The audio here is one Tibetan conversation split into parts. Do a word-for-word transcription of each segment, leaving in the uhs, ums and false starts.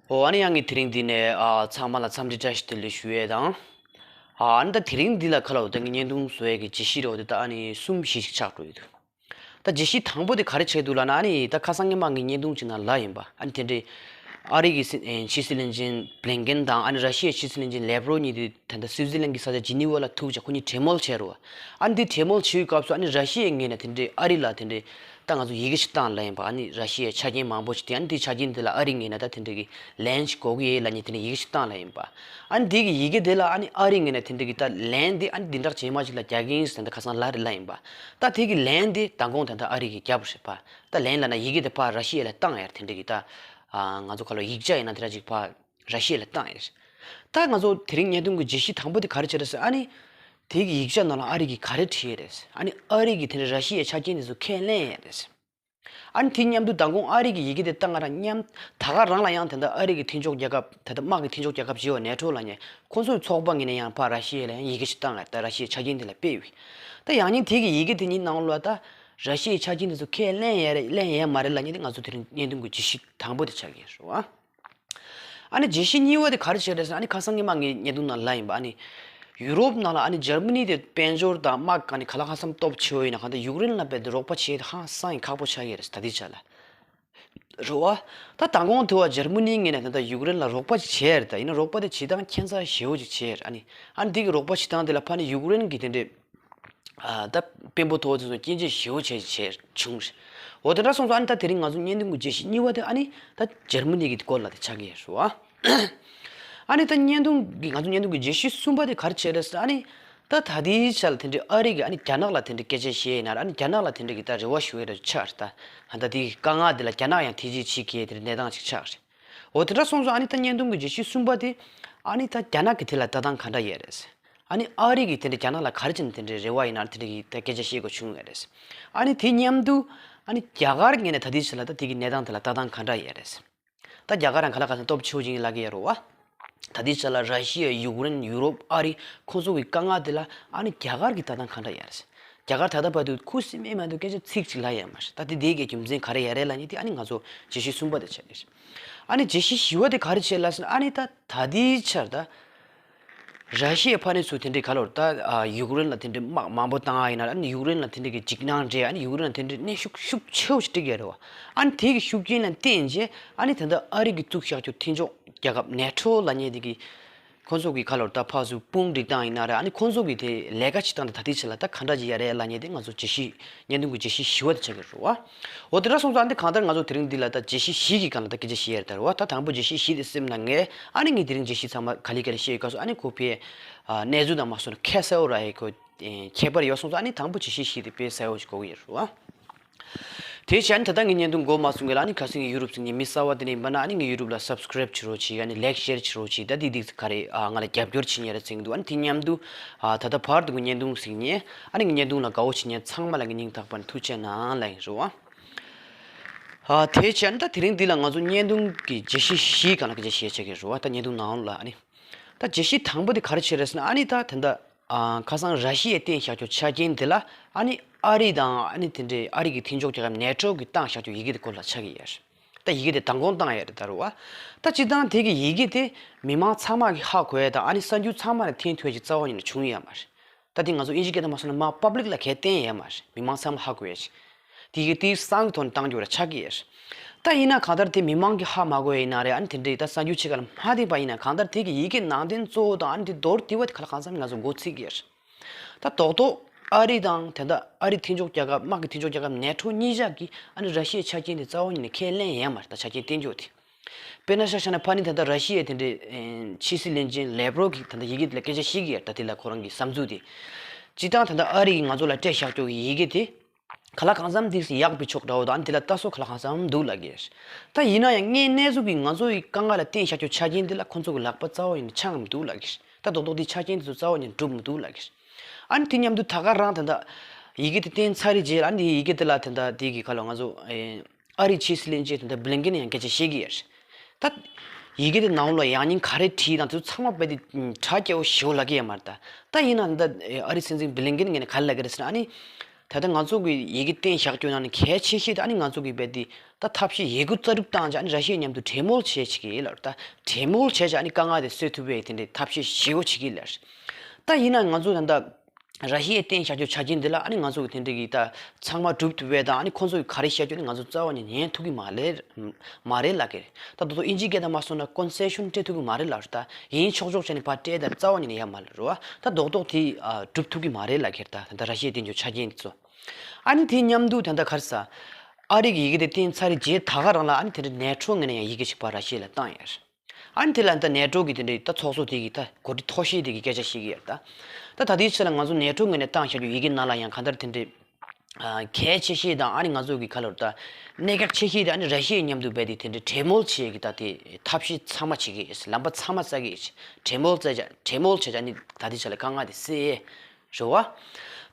ཨོ་ཨ་ནི་ཡང་ངས་དེ་རིང་འདི་ནས་ཨ་ཚང་མ་ལ་འཚམས་འདྲི་བཀྲ་ཤིས་བདེ་ལེགས་ཞུ་ཡས་དང་། ཨ་ཨ་ནི་ད་དེ་རིང་འདི་ལ་ཁ་ལོ་ད་ངས་བརྙན་ཐུང་བཟོ་ཡས་ཀྱི་བརྗོད་གཞི་རེད་འོ་དེ་ད་ཨ་ནི་གསུམ་བཞི་ཞིག་ཆགས་འགྲོ་ཡོད་འདུག་ད་བརྗོད་གཞི་དང་པོ་དེ་ག་རེ་བྱས་འདུག་ལབ་ན་ཨ་ནི་ད་ཁ་སང་ཉི་མ་ངས་བརྙན་ཐུང་ཅིག་ནང་ལབ་ཡིན་པ། ཨ་ནི་དེ་འདྲའི་ཨ་རི་གི་སྲིད་ཨེ་ཕྱི་སྲིད་བློན་ཆེན་བླིན་ཀེན་དང་ཨ་ནི་ར་ཤི་ཡའི་ཕྱི་སྲིད་བློན་ཆེན་ལེབ་རོ་གཉིས་དེ་ད་ལྟ་སུའི་ཙི་ལན་གྱི་ས་ཆ་ཇི་ནི་ཝ་ལ་ཐུག་བྱས་ཁོ་གཉིས་གྲོས་མོལ་བྱས་རེད་བ། ཨ་ནི་དེ་གྲོས་མོལ་བྱེད་པའི་སྐབས་སུ་ཨ་ནི་ར་ཤི་ཡའི་ངོས་ནས་དེ་འདྲའི་ཨ་རི་ལ་དེ་འདྲའི་ད་ང་ཚོ་ཡི་གེ་ཞིག་བཏང་ལབ་ཡིན་པ། ཨ་ནི་ར་ཤི་ཡའི་ཆ་རྐྱེན་མང་པོ་ཞིག་དེ་ཨ་ནི་དེའི་ཆ་རྐྱེན་དེ་ལ་ཨ་རི་ངོས་ནས་ད་དེ་འདྲའི་གི་ལན་ཞིག་དགོས་ཀྱི་ཡོད་ལབ་མཁན་དེ་འདྲའི་ཡི་གེ་ཞིག་བཏང་ལབ་ཡིན་པ། ཨ་ནི་དེ་གི་ཡི་གེ་དེ་ལ་ཨ་ནི་ཨ་རི་ངོས་ནས་དེ་འདྲའི་གི་ད་ལན་དེ་ཨ་ནི་འདི་འདྲ་རྗེས་མ་ཞིག་ལ་རྒྱག་གི་ཡིན་ཟེར་ད་ཁ་སང་ལབ་རེད་ལབ་ཡིན་པ། ད་དེ་གི་ལན་དེ་མདང་དགོང་ད་ལྟ་ཨ་རི་གི་རྒྱབ་རེད་པ། ད་ལན་ལབ་ན་ཡི་གེ་དེ་ཕར་ར་ཤི་ཡ་ལ་བཏང་ཡ་རེད། དེ་འདྲའི་གི་ད་ང་ཚོ་ཁ་ལོ་ཡིག་ཆ་ཡིན་ན་དེ་འདྲ་ཅིག་ཕར་ར་ཤི་ཡ་ལ་བཏང་ཡ་རེད། ད་ང་ཚོ་དེ་རིང་བརྙན་ཐུང་གི་བརྗོད་གཞི་དང་པོ་དེ་ག་རེ་བྱས་རེད་ཟེར་ཨ་ནི་དེ་གི་ཡིག་ཆ་ནང་ལ་ཨ་རི་གིས་ག་རེ་བྲིས་ཡ་རེད། ཨ་ནི་ཨ་རི་གིས་དེ་འདྲའི་ར་ཤི་ཡའི་ཆ་རྐྱེན་དེ་ཚོ་ཁས་ལེན་ཡ་རེད། ཨ་ནི་དེ་མཉམ་དུ་མདང་དགོང་ཨ་རི་གི་ཡི་གེ་དེ་བཏང་ང་རང་མཉམ་ད་ག་རང་ལ་ཡང་དེ་འདྲ་ཨ་རི་གི་མཐུན་ཕྱོགས་རྒྱལ་ཁབ་ད་ལྟ་དམག་གི་མཐུན་ཕྱོགས་རྒྱལ་ཁབ་ཅིག་ཡོད་ནེ་ཊོ་ལབ་མཁན་ཁོང་ཚོའི་ཚོགས་པ་ངོས་ནས་ཡང་ཕར་ར་ཤི་ཡ་ལ་ཡང་ཡི་གེ་ཞིག་བཏང་ཡ་ད་ར་ཤི་ཡའི་ཆ་རྐྱེན་དེ་ལ་དཔེ་ཡོད། ད་ཡང་སྙིང་དེ་གི་ཡི་གེ་དེ་གཉིས་ནང་ལ་ད་ར་ཤི་ཡའི་ཆ་རྐྱེན་དེ་ཚོ་ཁས་ལེན་ཡ་རེད་ལེན་ཡ་མ་རེད་ལབ་མཁན་དེ་ང་ཚོ་དེ་རིང་བརྙན་ཐུང་གི་བརྗོད་གཞི་དང་པོ་དེ་ཆགས་ཀྱི་ཡོད་རེད་བ། ཨ་ནི་བརྗོད་གཞི་གཉིས་པ་དེ་ག་རེ་བྱས་རེད་ཟེར་ན་ཨ་ནི་ཁ་སང་ཉི་མ་ངས་བརྙན་ཐུང་ནང་ལབ་ཡིན་པ། ཨ་ནི་ཡུ་རོབ་ནང་ལ་ཨ་ནི་འཇར་མ་ནི་དེ་དཔལ་འབྱོར་དང་དམག་གི་ཁ་ལག་ཧང་སང་སྟོབས་ཆེ་བོ་ཡིན་ན་གང་ལྟར་ཡུཀ་རེན་ལ་རྦད་དེ་རོགས་པ་བྱེད་ཧང་སང་ཡིན་ཁག་པོ་ཆགས་ཀྱི་རེད་ད་ལྟའི་ཆ་ལ། རེད་བ། ད་མདང་དགོང་དེ་བ་འཇར་མ་ནིའི་ངོས་ནས་ད་ལྟ་ཡུཀ་རེན་ལ་རོགས་པ་ཅིག་བྱས་རེད། ད་ཡིན་ན་རོགས་པ་དེ་བྱེད་སྟངས་ཁྱད་མཚར་ཞེ་བོ་ཅིག་བྱས་རེད། ཨ་ནི་ཨ་ནི་དེ་གི་རོགས་པ་བྱེད་སྟངས་དེ་ལ་ཕ་ནི་ཡུཀ་རེན་གི་དེ་འདྲས། ཨ་ད་དཔོན་པོ་མཐོ་བོ་དེ་ཚོ་སྐྱོན་བརྗོད་ཞེ་བོ་བྱས་བྱས་བྱུང་རེད། འོ་དེ་འདྲ་སོང་ཙང་ཨ་ནི་ད་དེ་རིང་ང་ཚོ་བརྙན་ཐུང་གི་བརྗོད་གཞི་གཉིས་པ་དེ་ཨ་ནི་ད་འཇར་མ་ནི་གི་སྐོར་ལ་དེ་ཆགས་ཀྱི་ཡོད་རེད་བ། ཨ་ནི་ད་བརྙན་ཐུང་གི་ང་ཚོ་བརྙན་ཐུང་གི་བརྗོད་གཞི་གསུམ་པ་དེ་ག་རེ་བྱས་རེད་ཟེར་ཨ་ནི། ད་ད་ལྟའི་ཆ་ལ་དེ་འདྲའི་ཨ་རི་གིས་ཨ་ནི་རྒྱ་ནག་ལ་དེ་འདྲའི་སྐད་ཆ་བཤད་ཡིན་ན་ར་ཨ་ནི་རྒྱ་ནག་ལ་དེ་འདྲའི་གི་ད་རེ་བ་ཞུ་ཡས་རེ་ཆགས་རེད་ད། ཨ་ད་དེའི་དཀའ་ངལ་དེ་ལ་རྒྱ་ནག་ཡང་ཐེ་ཇུས་བྱེད་མཁན་དེ་འདྲའི་གནས་སྟངས་ཅིག་ཆགས་རེད། འོ་དེ་འདྲ་སོང་ཙང་ཨ་ནི་ད་བརྙན་ཐུང་གི་བརྗོད་གཞི་གསུམ་པ་དེ་ཨ་ནི་ད་རྒྱ་ནག་གི་དེ་ལ་ལྟ་སྟངས་ག་འདྲ་ཡོད་རེད། ཨ་ནི་ཨ་རི་གིས་དེ་འདྲའི་རྒྱ་ནག་ལ་ག་རེ་བྱས་ནས་དེ་འདྲའི་རེ་བ་ཡིན་ན་དེ་འདྲའི་གི་ད་སྐད་ཆ་བཤད་དགོས་བྱུང་ཡོད་རེད། ཨ་ནི་དེ་མཉམ་དུ་ཨ་ནི་རྒྱ་གར་ངོས་ནས་ད་ལྟའི་ཆ་ལ་ད་དེ་གི་གནས་སྟངས་དེ་ལ་ལྟ་སྟངས་ག་འདྲ་ཡོད་རེད། ད་རྒྱ་གར་རང་ཁ་ལག་ཁ་སང་སྟོབས་ཆེ་བོ་ཅིག་ཡིན་ལབ་ཀྱི་ཡོད་རེད་བ། ད་ལྟའི་ཆ་ལ་ར་ཤི་ཡ་ཡུཀ་རེན་ཡུ་རོབ་ཨ་རི་ཁོང་ཚོ་གི་དཀའ་ངལ་དེ་ལ་ཨ་ནི་རྒྱ་གར་གྱི་ལྟ་སྟངས་ག་འདྲ་ཡོད་རེད། རྒྱ་གར་ད་ལྟ་བར་དུ་ཁུ་སིམ་མེར་མ་གཏོགས་སྐད་ཆ་ཚིག་གཅིག་ལབ་ཡོད་མ་རེད། ད་དེ་དེ་གའི་རྒྱུ་མཚན་ག་རེ་ཡོད་རེད་ལབ་མཁན་དེ་ཨ་ནི་ང་ཚོ་བརྗོད་གཞི་གསུམ་པ་དེ་ཆགས་ཀྱི་རེད། ཨ་ནི་བརྗོད་གཞི་བཞི་པ་དེ་ག་རེ་བྱས་ལབ་ཟེར་ན་ཨ་ནི་ད་ད་ལྟའི་ཆར་ད། ར་ཤི་ཡའི་ཕ་ནས་ཚུར་དེ་འདྲའི་ག་ལོར་ད་ཨ་ཡུཀ་རེན་ལ་དེ་འདྲའི་དམག་མང་པོ་བཏང་ཡ་ཡིན་ན་ཨ་ནི་ཡུཀ་རེན་ལ་དེ་འདྲའི་གི་འཇིགས་སྣང་འདྲེ་ཨ་ནི་ཡུཀ་རེན་ལ་དེ་འདྲའི་གནོན་ཤུགས་ཤུགས་ཆེ་བོ་ཞིག་སྤྲད་ཀྱི་ཡོད་རེད་བ། ཨ་ནི་དེ་གི་ཤུགས་རྐྱེན་ལ་བརྟེན་རྗེས་ཨ་ནི་ད་ལྟ་ཨ་རི་གི་གཙུག་བཞག་རྒྱུ་མཐུན་ཕྱོགས་རྒྱལ་ཁབ་ནེ་ཊོ་ལབ་མཁན་དེ་གི་ཁོང་ཚོ་གི་ག་ལོར་ད་ཕར་ཚུར་དཔུང་སྒྲིག་སྟངས་ཡིན་ན་རེད་ཨ་ནི་ཁོང་ཚོ་གི་དེ་ལས་ཀ་བྱེད་སྟངས་དེ་ད་ལྟའི་ཆ་ལ་ད་ག་འདྲ་ཅིག་ཡོད་རེད་ལབ་མཁན་དེ་ང་ཚོ་བརྗོད་གཞི་བརྙན་ཐུང་གི་བརྗོད་གཞི་བཞི་པ་དེ་ཆགས་ཀྱི་རེད་བ། འོ་དེ་འདྲ་སོང་ཙང་ཨ་ནི་གང་ལྟར་ང་ཚོ་དེ་རིང་འདི་ལ་ད་བརྗོད་གཞི་བཞི་གི་སྒང་ལ་ད་སྐད་ཆ་བཤད་ཡ་རེད་ད་རེད་བ། ད་དང་པོ་བརྗོད་གཞི་བཞི་དེ་སེམས་ནང་ངས་ཨ་ནི་ངས་དེ་རིང་བརྗོད་གཞི་ཚང་མ་ག་ལེ་ག་ལེ་བཤད་ཡོད་སྐབས་སུ་ཨ་ནི་ཁོ་ཕའི་ཨ་གནས་ཚུལ་དང་མ་སོང་ན་ཁྱད་གསལ་བོ་ར་ཡི་ཁོ་ཁྱད་པར་ཡོད་སོང་ཙང་ཨ་ནི་དང་པོ་བརྗོད་གཞི་བཞི་དེ་དཔེ་གསལ་བོ་ཞིག་གོ་གི་ཡོད་རེད་བ། དེ་བྱས་ཨ་ནི་ད་ལྟ་ངས་བརྙན་ཐུང་འགོ་མ་ཚུགས་སྔོན་ལ་ཨ་ནི་ཁ་སང་ངས་ཡུ་རུབ་ཟིན་ནས་མི་གསར་བ་དེ་འདྲ་ཡིན་པ་ན་ཨ་ནི་ངས་ཡུ་རུབ་ལ་སབ་སི་ཀ་རེབ་བྱེད་རོགས་བྱེད་ཨ་ནི་ལེག་ཤེར་བྱེད་རོགས་བྱེད་ད་དེ་དེ་ག་རེ་ཨ་ང་ལ་རྒྱབ་སྐྱོར་བྱེད་མཁན་རེད་ཟེར་གྱི་འདུག་ཨ་ནི་དེ་མཉམ་དུ་ཨ་ད་ལྟ་བར་དུ་གི་བརྙན་ཐུང་གཟིགས་མཁན་ཨ་ནི་ངའི་བརྙན་ཐུང་ལ་དགའ་བོ་བྱེད་མཁན་ཚང་མ་ལ་ངས་སྙིང་ཐག་པ་ནས་ཐུགས་རྗེ་གནང་ལབ་ཡིན་རེད་བ། ཨ་དེ་བྱས་ན་ད་དེ་རིང་འདི་ལ་ང་ཚོ་བརྙན་ཐུང་གི་བརྗོད་གཞི་བཞིའི་སྒང་ལ་སྐད་ཆ་བཤད་ཆགས་ཀྱི་རེད་བ། ད་བརྙན་ཐུང་ནང་ལ་ཨ་ནི། ད་བརྗོད་གཞི་དང་པོ་དེ་ག་རེ་བྱས་རེད་ཟེར་ན་ཨ་ནི་ད་དེ་འདྲ་ཨ་ཁ་སང་ར་ཤི་ཡས་བཏོན་བཞག་རྒྱུ་ཆ་རྐྱེན་དེ་ལ་ཨ་ནི་ཨ་རི་དང་ཨ་ནི་དེ་འདྲའི་ཨ་རི་གི་མཐུན་ཕྱོགས་རྒྱལ་ཁབ་ནེ་ཊོ་གིས་བཏང་བཞག་རྒྱུ་ཡི་གེ་དེ་སྐོར་ལ་ཆགས་ཀྱི་ཡོད་རེད། ད་ཡི་གེ་དེ་མདང་དགོང་བཏང་ཡོད་རེད་ད་རེད་བ། ད་སྤྱིར་བཏང་དེ་གི་ཡི་གེ་དེ་མི་མང་ཚང་མ་གིས་ཧ་གོ་ཡས་དང་ཨ་ནི་གསར་འགྱུར་ཚང་མ་ལ་ཐོན་ཐུབ་ཡས་ཅིག་རྩ་བ་ཉིད་ནས་བྱུང་ཡོད་མ་རེད། ད་དེ་ང་ཚོ་དབྱིན་ཇི་སྐད་དུ་མ་སོང་ན་མར་པབ་ལིག་ལ་གས་བསྟན་ཡོད་མ་རེད། མི་མང་ཚང་མ་ཧ་གོ་ཡས་ཅིག་དེ་གི་དེའི་གསང་གི་ཐོག་ནས་བཏང་རྒྱུ་ར་ཆགས་ཀྱི་ཡོད་རེད། ད་ཡིན་ན་གང་ལྟར་དེ་མི་མང་གིས་ཧ་མ་གོ་ཡས་ཡིན་ན་རེད་ཨ་ནི་དེ་འདྲའི་ད་གསར་འགྱུར་ཆེ་ཁག་ལ་མ་བསྟན་པ་ཡིན་ན་གང་ལྟར་དེ་གི་ཡི་གེ་ནང་དོན་གཙོ་བོ་དང་ཨ་ནི་དེ་མདོར་བསྡུས་པ་དེ་ག་ལ་གང་འཚམ་ང་ཚོ་མགོ་ཚོད་ཀྱི་ཡོད་རེད། ད་རྡོག་རྡོག་ཨ་རི་དང་དེ་འདྲ་ཨ་རི་མཐུན་ཕྱོགས་རྒྱལ་ཁབ་དམག་གི་མཐུན་ཕྱོགས་རྒྱལ་ཁབ་ནེ་ཊོ་གཉིས་ཆ་གིས་ཨ་ནི་ར་ཤི་ཡའི་ཆ་རྐྱེན་དེ་རྩ་བ་ཉིད་ནས་ཁས་ལེན་ཡས་མ་རེད། ད་ཆ་རྐྱེན་བསྟན་རྒྱུ་དེ། དཔེར་ན་ཆ་བཞག་ན་ཕ་ནི་ད་ལྟ་ར་ཤི་ཡའི་དེ་འདྲའི་ཕྱི་སྲིད་བློན་ཆེན་ལེབ་རོབ་ཀྱིས་ད་ལྟ་ཡི་གེ་དེ་ལ་སྐད་ཆ་བཤད་ཀྱི་ཡོད་ད་དེ་ལ་ཁོ་རང་གི་བསམ་ཚུལ་དེ། སྤྱིར་བཏང་ད་ལྟ་ཨ་རི་གིས་ང་ཚོ་ལ་སྤྲད་བཞག་རྒྱུ་གི་ཡི་གེ་དེ། ག་ལ་གང་འཚམ་འདི་ཡག་པའི་ཕྱོགས་འདྲ་བོ་དང་དེ་ལ་ལྟ་སྲོལ་ག་ལ་གང་འཚམ་འདུག་ལབ་ཀྱི་ཡོད། ད་ཡིན་ན་ཡང་ངས་གནས་ཚུལ་གྱིས་ང་ཚོ་ཡི་དཀའ་ངལ་ལ་བརྟེན་བཞག་རྒྱུ་ཆ་རྐྱེན་དེ་ལ་ཁོ་ཚོ་གི་ལག་པ་རྩ་བ་ཡིན་ཆགས་མི་འདུག་ལབ་ཀྱི་ཡོད། ད་རྡོག་རྡོག་དེ་ཆ་རྐྱེན་དེ་ཚོ་རྩ་བ་ཡིན་འགྲུབ་མི་འདུག་ལབ་ཀྱི་ཡོད། ཨ་ནི་དེ་མཉམ་དུ་ད་ག་རང་ད་ལྟ་ཡི་གེ་དེ་བསྟན་ཚར་རེད་རྗེས་ལ་ཨ་ནི་ཡི་གེ་དེ་ལ་ད་ལྟ་དེ་གི་ག་ལ་ང་ཚོ་ཨེ། ཨ་རིའི་ཕྱི་སྲིད་བློན་ཆེན་དེ་འདྲ་བྷི་ལིན་ཀེན་ཡང་སྐད་ཆ་བཤད་ཀྱི་ཡོད་རེད། ད། ཡི་གེ་དེ་ནང་ལ་ཡང་སྙིང་ག་རེ་བྲིས་དང་དེ་ཚོ་ཚང་མ་རྦད་དེ་གྲ་རྒྱས་པོ་ཞེ་པོ་ལབ་ཀྱི་ཡོད་མ་རེད་ད། ད་ཡིན་ན་ད་ཨ་རིའི་སྲིད་འཛིན་བྷི་ལིན་ཀེན་ངོས་ནས་ག་རེ་ལབ་ཀྱི་རེད་ཟེར་ན་ཨ་ནི། ད་ལྟ་ང་ཚོ་གི་ཡི་གེ་བསྟན་བཞག་རྒྱུ་ནང་ནས་གལ་ཆེ་ཤོས་དེ་ཨ་ནི་ང་ཚོ་གི་རྦད་དེ་ད་ཐབས་ཤེས་ཡི་གུ་རྩ་གྲུབ་བཏང་བྱས་ཨ་ནི་ར་ཤི་ཡའི་མཉམ་དུ་གྲོས་མོལ་བྱེད་ཅིག་ཡིན་ལབ། ད་གྲོས་མོལ་བྱས་བྱས་ཨ་ནི་དཀའ་ངལ་དེ་སེལ་ཐུབ་པའི་དེ་འདྲའི་ཐབས་ཤེས་ཞེ་པོ་བྱེད་ཀྱི་ལབ། ད་ཡིན་ན་ང་ཚོ་ད་ལྟ་ར་ཤི་ཡའི་བསྟན་བཞག་རྒྱུ་ཆ་རྐྱེན་འདི་ལ་ཨ་ནི་ང་ཚོ་གི་དེ་འདྲ་གི་ད་ཚང་མ་འགྲུབ་ཐུབ་པས་དང་ཨ་ནི་ཁོང་ཚོ་གི་ག་རེ་བཤད་རྒྱུ་ནི་ང་ཚོ་རྩ་བ་ནས་ཉན་ཐུབ་ཀྱི་མ་རེད། མ་རེད་ལབ་ཀྱི་རེད། ད་རྡོག་རྡོག་ཨིན་ཇིའི་སྐད་དང་མ་སོང་ན་ཀོན་སེ་ཤོན་སྤྲད་ཐུབ་ཀྱི་མ་རེད་ལབ་རེད། ད་ཡིན་ཆོག་ཆོག་བྱས་ནས་ཕར་སྤྲད་ད་རྩ་བ་ཉིད་ནས་ཡ་མ་རེད་རོ། ད་རྡོག་རྡོག་དེ་ཨ་འགྲུབ་ཐུབ་ཀྱི་མ་རེད་ལབ་ཀྱི་རེད། ད་ད་ལྟ་ར་ཤི་ཡའི་བསྟན་རྒྱུ་ཆ་རྐྱེན་འདི་ཚོ། ཨ་ནི་དེ་མཉམ་དུ་ད་ལྟ་ག་རེ་ཟ། ཨ་རི་གི་ཡི་གེ་དེ་བསྟན་ཚར་རྗེས་ད་ག་རང་ལ་ཨ་ནི་དེ་འདྲ་ནེ་ཊོ་ངོས་ནས་ཡང་ཡི་གེ་ཞིག་ཕར་ར་ཤི་ཡ་ལ་བཏང་ཡ་རེད། ཨ་ནི་དེ་ལ་ད་ནེ་ཊོ་གི་དེ་འདྲའི་ད་ཚོགས་གཙོ་དེ་གི་ད་འགོ་ཁྲིད་མཐོ་ཤོས་དེ་གི་སྐད་ཆ་བཤད་ཀྱི་ཡོད་ད། ད་ད་ལྟའི་ཆ་ལ་ང་ཚོ་ནེ་ཊོ་ངོས་ནས་བཏང་བཞག་རྒྱུ་ཡི་གེ་ནང་ལ་ཡང་གང་ལྟར་དེ་འདྲའི་ཨ་གལ་ཆེ་ཤོས་དང་ཨ་ནི་ང་ཚོ་གི་ག་ལབ་ད་གནད་འགག་ཆེ་ཤོས་དེ་ཨ་ནི་ར་ཤི་ཡའི་མཉམ་དུ་རྦད་དེ་དེ་འདྲའི་གྲོས་མོལ་བྱེད་ཀྱི་ད་དེ་ཐབས་ཤེས་ཚང་མ་བྱེད་ཀྱི་ལམ་པ་ཚང་མ་བཙལ་གྱི་གྲོས་མོལ་བཙལ་བྱ་གྲོས་མོལ་བྱེད་བྱ་ནི་ད་ལྟའི་ཆ་ལ་དཀའ་ངལ་དེ་སེལ། རེད་བ།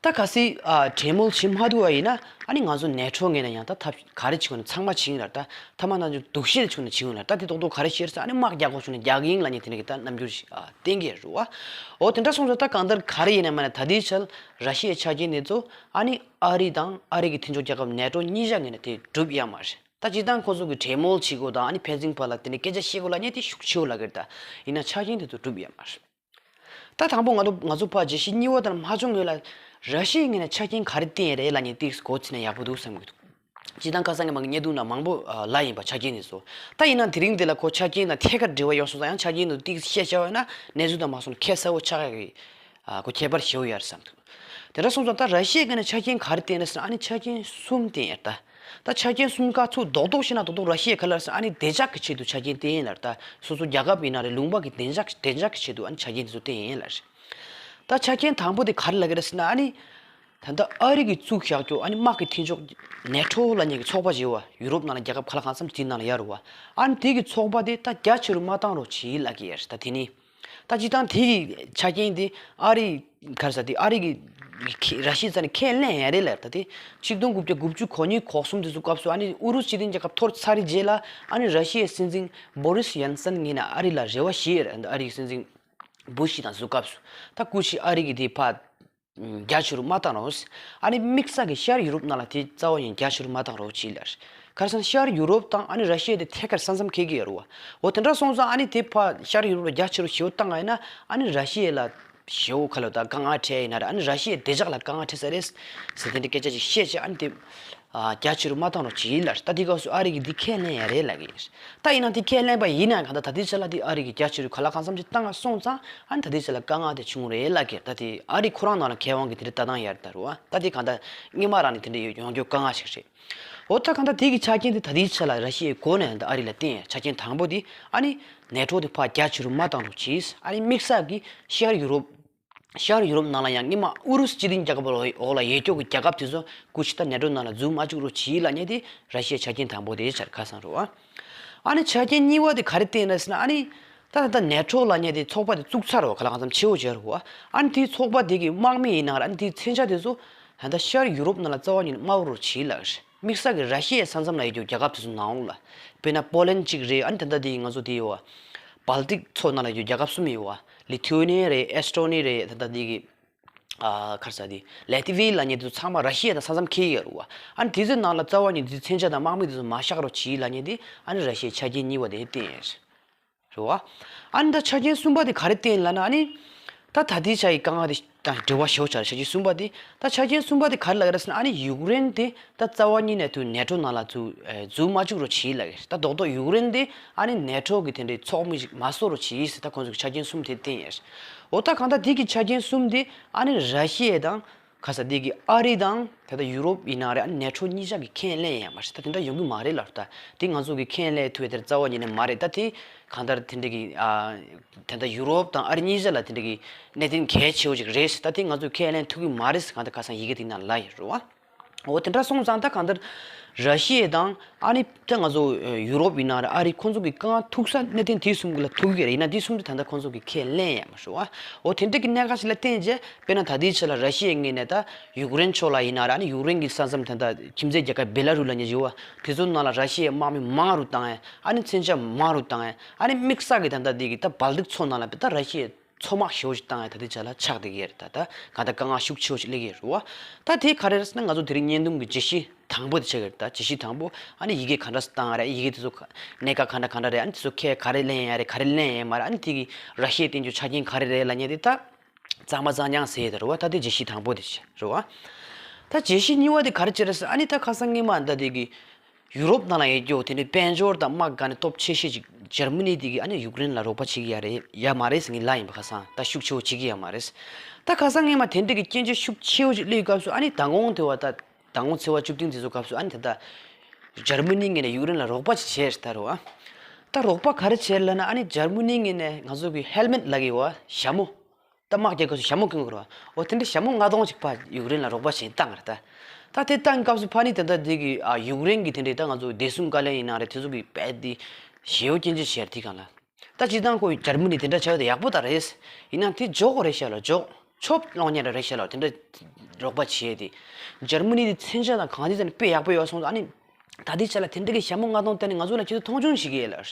ད་གལ་སྲིད་ཨ་གྲོས་མོལ་བྱེད་མ་ཐུབ་པ་ཡིན་ན་ཨ་ནི་ང་ཚོ་ནེ་ཊོ་ངོས་ནས་ཡང་ད་ཐབས་ག་རེ་བྱེད་དགོས་ན་ཚང་མ་བྱེད་ཡིན་ལ། ད་ཐ་མ་ན་ཚོ་སྡུག་ཤེས་བྱུང་ན་བྱེད་ཡིན་ལ། ད་དེ་རྡོག་རྡོག་ག་རེ་བཤད་ཟེར་ཨ་ནི་དམག་རྒྱག་དགོས་བྱུང་ན་རྒྱག་གི་ཡིན་ལབ་མཁན་དེ་འདྲ་གི་ད་རྣམ་འགྱུར་ཞིག་ཨ་བསྟན་གྱི་རེད་བ། འོ་དེ་འདྲ་སོང་ཙང་ད་གང་ལྟར་ག་རེ་ཡིན་ན་མ་ན་ད་ལྟའི་ཆར་ར་ཤི་ཡའི་ཆ་རྐྱེན་དེ་ཚོ་ཨ་ནི་ཨ་རི་དང་ཨ་རི་གི་མཐུན་ཕྱོགས་རྒྱལ་ཁབ་ནེ་ཊོ་གཉིས་ཆ་ངོས་ནས་དེ་འགྲུབ་ཡ་མ་རེད། ད་སྤྱིར་བཏང་ཁོ་ཚོ་གི་གྲོས་མོལ་བྱེད་དགོས་དང་ཨ་ནི་ཕན་ཚུན་བར་ལ་དེ་འདྲ་སྐད་ཆ་བཤད་དགོས་ལབ་མཁན་དེ་ཤུགས་ཆེ་བོ་ལབ་ཀྱི་རེད། ད་ཡིན་ན་ཆ་རྐྱེན་དེ་ཚོ་འགྲུབ་ཡ་མ་རེད། ད་དང་པོ་ང་ཚོ་ང་ཚོ་ཕར་རྒྱལ་སྤྱི་གཉིས་པ་དང་མ་བྱུང་སྔོན་ལ་ར་ཤི་ཡའི་ངོས་ནས་ཆ་རྐྱེན་ག་རེ་བསྟན་ཡོད་རེད་ལབ་མཁན་ཏིག་གོ་ཚིག་ན་ཡག་པོ་འདུག་བསམ་གྱི་འདུག་སྤྱིར་བཏང་ཁ་སང་གི་མ་གི་བརྙན་ཐུང་ནང་མང་པོ་ལབ་ཡིན་པ་ཆ་རྐྱེན་དེ་ཚོ། ད་ཡིན་ན་དེ་རིང་འདི་ལ་ཁོ་ཆ་རྐྱེན་དང་ཐད་ཀར་འབྲེལ་བ་ཡོད་སོང་ཙང་ཡང་ཆ་རྐྱེན་དུ་ཏིག་བཤད་བྱ་བ་ཡིན་ན་གནས་ཚུལ་དང་མ་སོང་ཁྱད་གསལ་བོ་ཆགས་ཡག་གི་ཁོ་ཁྱད་པར་ཞེ་བོ་ཡོད་རེད་བསམ་འདུག་དེ་འདྲ་སོང་ཙང་ད་ར་ཤི་ཡའི་ངོས་ནས་ཆ་རྐྱེན་ག་རེ་བསྟན་རེད་ཟེར་ན་ཨ་ནི་ཆ་རྐྱེན་གསུམ་བསྟན་ཡོད་ད། ད་ཆ་རྐྱེན་གསུམ་ཀ་ཚུར་རྡོག་རྡོག་བཤད་ན་རྡོག་རྡོག་ར་ཤི་ཡ་ག་ལ་ཟེར་ཨ་ནི་བདེ་འཇགས་ཀྱི་ཆེད་དུ་ཆ་རྐྱེན་བསྟན་ཡིན་ལ། ད་སོ་སོ་རྒྱལ་ཁབ་ཡིན་ན་རེད་ལུང་པ་གི་བདེ་འཇགས་བདེ་འཇགས་ཀྱི་ཆེད་དུ་ཨ་ནི་ཆ་རྐྱེན་དེ་ཚོ་བསྟན་ཡིན་ལ་རེད། ད་ཆ་རྐྱེན་དང་པོ་དེ་ག་རེ་ལབ་ཀྱི་རེད་ཟེར་ན་ཨ་ནི། ད་ལྟ་ཨ་རི་གི་བཙུགས་བཞག་རྒྱུ་ཨ་ནི་དམག་གི་མཐུན་ཕྱོགས་ནེ་ཊོ་ལབ་མཁན་གྱི་ཚོགས་པ་ཅིག་ཡོད་བ། ཡུ་རོབ་ནང་ལ་རྒྱལ་ཁབ་ག་ལ་གང་འཚམ་དེའི་ནང་ལ་ཡོད་རེད་བ། ཨ་ནི་དེ་གི་ཚོགས་པ་དེ་ད་རྒྱ་ཆེ་རུ་མ་བཏང་རོགས་བྱེད་ལབ་ཀྱི་ཡོད་རེད། ད་དེ་ནི། ད་སྤྱིར་བཏང་དེ་གི་ཆ་རྐྱེན་དེ་ཨ་རི་ག་རེ་ཟེར་དེ་ཨ་རི་གི་ཁེ་ར་ཤི་ཡ་རྩ་ནས་ཁས་ལེན་ཡ་རེད་ལབ། ད་དེ་ཆིག་སྟོང་དགུ་བརྒྱ་དགུ་བཅུ་གོ་གཉིས་གོ་གསུམ་དེ་ཚོ་སྐབས་སུ་ཨ་ནི་ཨུ་རུ་སུ་སྤྱི་མཐུན་རྒྱལ་ཁབ་འཐོར་ཚར་རེད་རྗེས་ལ་ཨ་ནི་ར་ཤི་ཡའི་སྲིད་འཛིན་བོ་རིས་ཡལ་སན་ངོས་ནས་ཨ་རི་ལ་རེ་བ་ཞུས་ཡོད་རེད། ཨ་རི་གི་སྲིད་འཛིན་བུ་ཤི་དང་ཚོ་སྐབས་སུ་ད་སྐུ་ཞིག་ཨ་རི་གི་དེ་ཕར་རྒྱ་ཆེ་རུ་མ་བཏང་རོགས། ཨ་ནི་དམིགས་བསལ་གྱི་ཤར་ཡུ་རོབ་ནང་ལ་དེ་རྩ་བ་ཡིན་རྒྱ་ཆེ་རུ་མ་བཏང་རོགས་བྱེད་ལ། ག་རེ་ཟེར་ན་ཤར་ཡུ་རོབ་དང་ཨ་ནི་ར་ཤི་ཡ་དེ་ཐད་ཀར་ས་མཚམས་འཁེལ་གྱི་ཡོད་རེད་བ། འོ་དེ་འདྲ་སོང་ཙང་ཨ་ནི་དེ་ཕར་ཤར་ཡུ་རོབ་ལ་རྒྱ་ཆེ་རུ་ཞེ་པོ་བཏང་བ་ཡིན་ན་ཨ་ནི་ར་ཤི་ཡ་ལ་ཞེ་པོ་ག་ལ་ད་དཀའ་ངལ་འཕྲད་ཡིན་ན་རེད། ཨ་ནི་ར་ཤི་ཡའི་བདེ་འཇགས་ལ་དཀའ་ངལ་འཕྲད་ས་རེད་ཟེར་དེ་འདྲའི་སྐད་ཆ་ཅིག་བཤད་བྱས་ཨ་ནི་དེ། རྒྱ་ཆེ་རུ་མ་བཏང་རོགས་བྱེད་ལ། ད་དེ་སྐབས་སུ་ཨ་རི་གིས་འདི་ཁས་ལེན་ཡ་རེད་ལབ་ཀྱི་ཡིན། ད་ཡིན་ན་དེ་ཁས་ལེན་པ་ཡིན་ན་གང་ལྟར་ད་ལྟའི་ཆ་ལ་དེ་ཨ་རི་གིས་རྒྱ་ཆེ་རུ་ག་ལ་གང་འཚམ་ཅིག་བཏང་སོང་ཙང་ཨ་ནི་ད་ལྟའི་ཆ་ལ་དཀའ་ངལ་དེ་བྱུང་རེད་ལབ་ཀྱི་ཡོད། ད་དེ་ཨ་རི་ཁོ་རང་ནང་ལ་མཁས་དབང་གིས་དེ་འདྲ་ལྟ་སྟངས་ཡར་ད་རུ་བ་ད་དེ་གང་ལྟར་སྔོན་མ་རང་ནས་དེ་འདྲ་ཡོང་རྒྱུ་དཀའ་ངལ་ཞིག་རེད། འོ་ད་གང་ལྟར་དེ་གི་ཆ་རྐྱེན་དེ་ད་ལྟའི་ཆ་ལ་ར་ཤི་ཡའི་སྒོ་ནས་ད་ཨ་རི་ལ་བསྟན་ཡ་ཆ་རྐྱེན་དང་པོ་དེ་ཨ་ནི་ནེ་ཊོ་དེ་ཕར་རྒྱ་ཆེ་རུ་མ་བཏང་རོགས་གྱིས། ཨ་ནི་དམིགས་བསལ་གྱི་ཤར་ཡུ་རོབ། ཤར་ཡུ་རོབ་ནང་ལ་ཡང་སྔོན་མ་ཨུ་རུ་སུ་སྤྱི་མཐུན་རྒྱལ་ཁབ་ལ་འོག་ལ་ཡོད་ཀྱོག་གི་རྒྱལ་ཁབ་དེ་ཚོ་སྐུ་ཞིག་ད་ནེ་ཊོ་ནང་ལ་འཛུལ་མ་བཅུག་རོགས་གྱིས་ལབ་མཁན་དེ་ར་ཤི་ཡའི་ཆ་རྐྱེན་དང་པོ་དེ་ཆར་ཁ་སང་རུ་བ། ཨ་ནི་ཆ་རྐྱེན་གཉིས་པ་དེ་ག་རེ་བསྟན་ན་ཟེར་ན་ཨ་ནི་ད་ད་ནེ་ཊོ་ལབ་མཁན་དེ་ཚོགས་པ་དེ་བཙུགས་ཚར་བ་ག་ལ་གང་འཚམ་ཆེ་བོ་བྱས་རུ་བ། ཨ་ནི་དེའི་ཚོགས་པ་དེ་གི་དམག་མི་ཡིན་ན་ར་ཨ་ནི་དེའི་མཚོན་ཆ་དེ་ཚོ་ད་ལྟ་ཤར་ཡུ་རོབ་ནང་ལ་རྩ་བ་ཉིད་ནས་དམའ་བོ་རུ་བྱིས་ལ། དམིགས་བསལ་གྱི་ར་ཤི་ཡའི་ས་མཚམས་ལ་ཡོད་རྒྱུ་རྒྱལ་ཁབ་དེ་ཚོ་ནང་ལ། དཔེར་ན་པོ་ལན་གཅིག་རེད། ཨ་ནི་ད་ལྟ་དེ་ང་ཚོ་དེ་ཡོད་བ། བལ་ཏིག་མཚོ་ནང་ལ་ཡོད་རྒྱལ་ཁབ་གསུམ་ཡོད་བ། ལི་ཐུ་ནི་ཡ་རེད། ཨེས་ཏོ་ནི་རེད། ད་ལྟ་དེ་གི་ཨ་ག་རེ་ཟེར་དེ་ལེ་ཏི་ཝི་ལབ་མཁན་དེ་ཚོ་ཚང་མ་ར་ཤི་ཡ་དང་ས་མཚམས་འཁེལ་ཡོད་རེད་བ། ཨ་ནི་དེ་ཚོའི་ནང་ལ་རྩ་བ་ཉིད་དེ་མཚོན་ཆ་དང་དམག་མི་དེ་ཚོ་མ་བཞག་རོགས་བྱིས་ལབ་མཁན་དེ་ཨ་ནི་ར་ཤི་ཡའི་ཆ་རྐྱེན་གཉིས་པ་དེ་བསྟན་ཡོད་རེད། རེད་བ། ཨ་ནི་ད་ཆ་རྐྱེན་གསུམ་པ་དེ་ག་རེ་བསྟན་ལབ་ན་ཨ་ནི། ད་ད་ལྟའི་ཆ་ཡི་དཀའ་ངལ་དེ་དང་འབྲེལ་བ་ཞེ་པོ་ཆགས་རེད། ཆ་རྐྱེན་གསུམ་པ་དེ། ད་ཆ་རྐྱེན་གསུམ་པ་དེ་ག་རེ་ལབ་ཀྱི་རེད་ཟེར་ན་ཨ་ནི་ཡུཀ་རེན་དེ་ད་རྩ་བ་ཉིད་ནས་དུ་ནེ་ཊོ་ནང་ལ་ཚུར་འཛུལ་མ་བཅུག་རོགས་བྱིས་ལབ་ཀྱི་རེད། ད་རྡོག་རྡོག་ཡུཀ་རེན་དེ་ཨ་ནི་ནེ་ཊོ་གི་དེ་འདྲའི་ཚོགས་མི་ཞིག་མ་བཟོ་རོགས་བྱིས་ཟེར་ད་ཁོང་ཚོ་གི་ཆ་རྐྱེན་གསུམ་དེ་བསྟན་ཡོད་རེད། འོ་ད་གང་ལྟར་དེ་གི་ཆ་རྐྱེན་གསུམ་དེ་ཨ་ནི་ར་ཤི་ཡ་དང་། ཁ་ས་འདི་གི་ཨ་རི་དང་ད་ལྟ་ཡུ་རོབ་ཡིན་ན་རེད། ཨ་ནི་ནེ་ཊོ་གཉིས་ཆ་གི་ཁས་ལེན་ཡང་མ་རེད། ད་དེ་འདྲ་ཡོང་གི་མ་རེད་ལབ། ད་དེ་ང་ཚོ་གི་ཁས་ལེན་ཐུབ་པའི་དེར་རྩ་བ་ཉིད་ནས་མ་རེད། ད་དེ་གང་ལྟར་དེ་འདྲ་གི་ཨ་ད་ལྟ་ཡུ་རོབ་དང་ཨ་རི་གཉིས་ཆ་ལ་དེ་འདྲ་གི་གནད་དོན་གལ་ཆེ་བོ་ཅིག་རེད། ད་དེ་ང་ཚོ་ཁས་ལེན་ཐུབ་ཀྱི་མ་རེད། གང་ལྟར་ཁ་སང་ཡི་གེ་དེ་ནང་ལ་ཡོད་རེད་བ། འོ་དེ་འདྲ་སོང་ཙང་ད་གང་ལྟར་ར་ཤི་ཡ་དང་ཨ་ནི། ད་ང་ཚོ་ཡུ་རོབ་ཡིན་ན་རེད། ཨ་རི་ཁོང་ཚོ་གི་དཀའ་ངལ་ཐུག་ས་གནད་དོན་དེ་གསུམ་གི་ལ་ཐུག་གི་རེད། ཡིན་ན་དེ་གསུམ་དེ་ད་ལྟ་ཁོང་ཚོ་གི་ཁས་ལེན་ཡང་མ་ཤོར་བ། འོ་དེ་འདྲ་གི་གནད་འགག་ཞིག་ལ་བརྟེན་རྗེས་དཔེར་ན་ད་ལྟའི་ཆ་ལ་ར་ཤི་ཡའི་ངོས་ནས་ད་ཡུཀ་རེན་ཕྱོགས་ལ་ཡིན་ན་རེད། ཨ་ནི་ཡུཀ་རེན་གི་ས་མཚམས་དེ་ད་ཁྱིམ་མཚེས་རྒྱལ་ཁབ་བེ་ལ་རུ་ལབ་མཁན་ཞིག་ཡོད་བ། དེ་ཚོ་ནང་ལ་ར་ཤི་ཡའི་དམག་མི་མང་རུ་བཏང་ཡ། ཨ་ནི་མཚོན་ཆ་མང་རུ་བཏང་ཡ། ཨ་ནི་དམིགས་བསལ་གི་ད་ལྟ་འདི་གི་ད་བལ་ཏིག་མཚོ་ནང་ལ་ད་ར་ཤི་ཡའི་ མཚོ་དམག་ཞེ་པོ་ཅིག་བཏང་ཡ་ད་ལྟའི་ཆ་ལ་ཆགས་བསྡད་ཀྱི་ཡོད་རེད། ད་ད་གང་ལྟར་དཀའ་ངལ་ཤུགས་ཆེ་བོ་ཞིག་སླེབས་ཀྱི་ཡོད་རེད་བ། ད་དེ་ག་རེ་རེད་ཟེར་ན་ང་ཚོ་དེ་རིང་བརྙན་ཐུང་གི་བརྗོད་གཞི་དང་པོ་དེ་ཆགས་ཀྱི་རེད། ད་བརྗོད་གཞི་དང་པོ་ཨ་ནི་ཡི་གེ་ག་འདྲ་སེ་བཏང་ཡ་རེད། ཡི་གེ་དེ་ཚོ་ག་གནད་འགག་ག་འདྲ་ག་འདྲ་རེད། ཨ་ནི་དེ་ཚོ་ཁས་ག་རེ་ལེན་ཡ་རེད། ག་རེ་ལེན་ཡ་མ་རེད། ཨ་ནི་དེ་གི་ར་ཤི་ཡའི་བསྟན་རྒྱུ་ཆ་རྐྱེན་ག་རེ་རེད་ལབ་མཁན་དེ་ད་གཙང་མ་གཙང་རྐྱང་ཟེར་ཡ་དེ་རེད་བ། ད་དེ་བརྗོད་གཞི་དང་པོ་དེ་རེད་བ། ད་བརྗོད་གཞི་གཉིས་པ་དེ་ག་རེ་བྱས་རེད་ཟེར། ཨ་ནི་ད་ཁ་སང་སྔོན་མ་ད་དེ་གི་ཡུ་རོབ་ནང་ལ་ཡོད་རྒྱུ་དེ་འདྲའི་དཔལ་འབྱོར་དང་དམག་སྒང་ནས་སྟོབས་ཆེ་ཤོས་ཅིག་འཇར་མ་ནི་དེ་གིས་ཨ་ནི་ཡུཀ་རེན་ལ་རོགས་པ་བྱེད་ཀྱི་ཡ་རེད་ཡ་མ་རེད་ཟེར་ངས་ལབ་ཡིན་པ། ཁ་སང་ད་ཤུགས་ཆེ་བོ་བྱེད་ཀྱི་ཡ་མ་རེད། ད་ཁ་སང་སྔོན་མ་དེ་འདྲ་གི་སྐྱོན་བརྗོད་ཤུགས་ཆེ་བོ་ཞིག་སླེབས་སྐབས་སུ་ཨ་ནི་མདང་དགོང་དེ་བ་ད་མདང་དགོང་ཚེས་པ་བཅུ་བདུན་དེ་ཚོ་སྐབས་སུ་ཨ་ནི་ད་ལྟ་འཇར་མ་ནི་ངོས་ནས་ཡུཀ་རེན་ལ་རོགས་པ་ཅིག་བྱས་རེད་ད་རེད་བ། ད་རོགས་པ་ག་རེ་བྱས་ལབ་ན་ཨ་ནི་འཇར་མ་ནི་ངོས་ནས་ང་ཚོ་གི་ཧེལ་མེད་ལབ་ཀྱི་ཡོད་བ། ཞྭ་མོ། ད་དམག་རྒྱག་སྐབས་སུ་ཞྭ་མོ་གྱོན་དགོས་རེད་བ། འོ་དེ་འདྲ་ཞྭ་མོ་ལྔ་སྟོང་ཅིག་ཕར་ཡུཀ་རེན་ལ་རོགས་པ་བྱེད་བཏང་རེད་ད། ད་དེ་བཏང་སྐབས་སུ་ཕ་ནི་དེ་འདྲ་དེ་གི་ཨ་ཡུཀ་རེན་གྱི་དེ་འདྲའི་ད་ང་ཚོ་བདེ་སྲུང་བཀའ་བློན་ཡིན་ན་རེད། དེ་ཚོ་གི་དཔེ་དེ་ཞེ་པོ་སྐྱོན་བརྗོད་བྱས་དེ་གང་ལ། ད་སྤྱིར་བཏང་ཁོ་འཇར་མ་ནི་དེ་འདྲ་བྱས་ཡོད་དེ་ཡག་པོ་ད་རེད། ཡིན་ན་དེ་འཇོག་རེད་ཤག་ལ་འཇོག་ཆོབ་སློང་ཉེ་ར་རེད་ཤག་ལ། དེ་འདྲ་རོགས་པ་བྱས་ཏེ་འཇར་མ་ནི་དེ་མཚོན་ཆ་དང་གང་ཅི་ཙམ་དཔེ་ཡག་པོ་ཡོད་སོང་ཙང་ཨ་ནི། ད་ལྟའི་ཆ་ལ་དེ་འདྲ་གི་ཞྭ་མོ་ལྔ་སྟོང་བསྟན་ནས་ང་ཚོ་ལ་ཁྱེད་ཚོ་མཐོང་ཆུང་བྱེད་ཀྱི་ཡོད་ལ།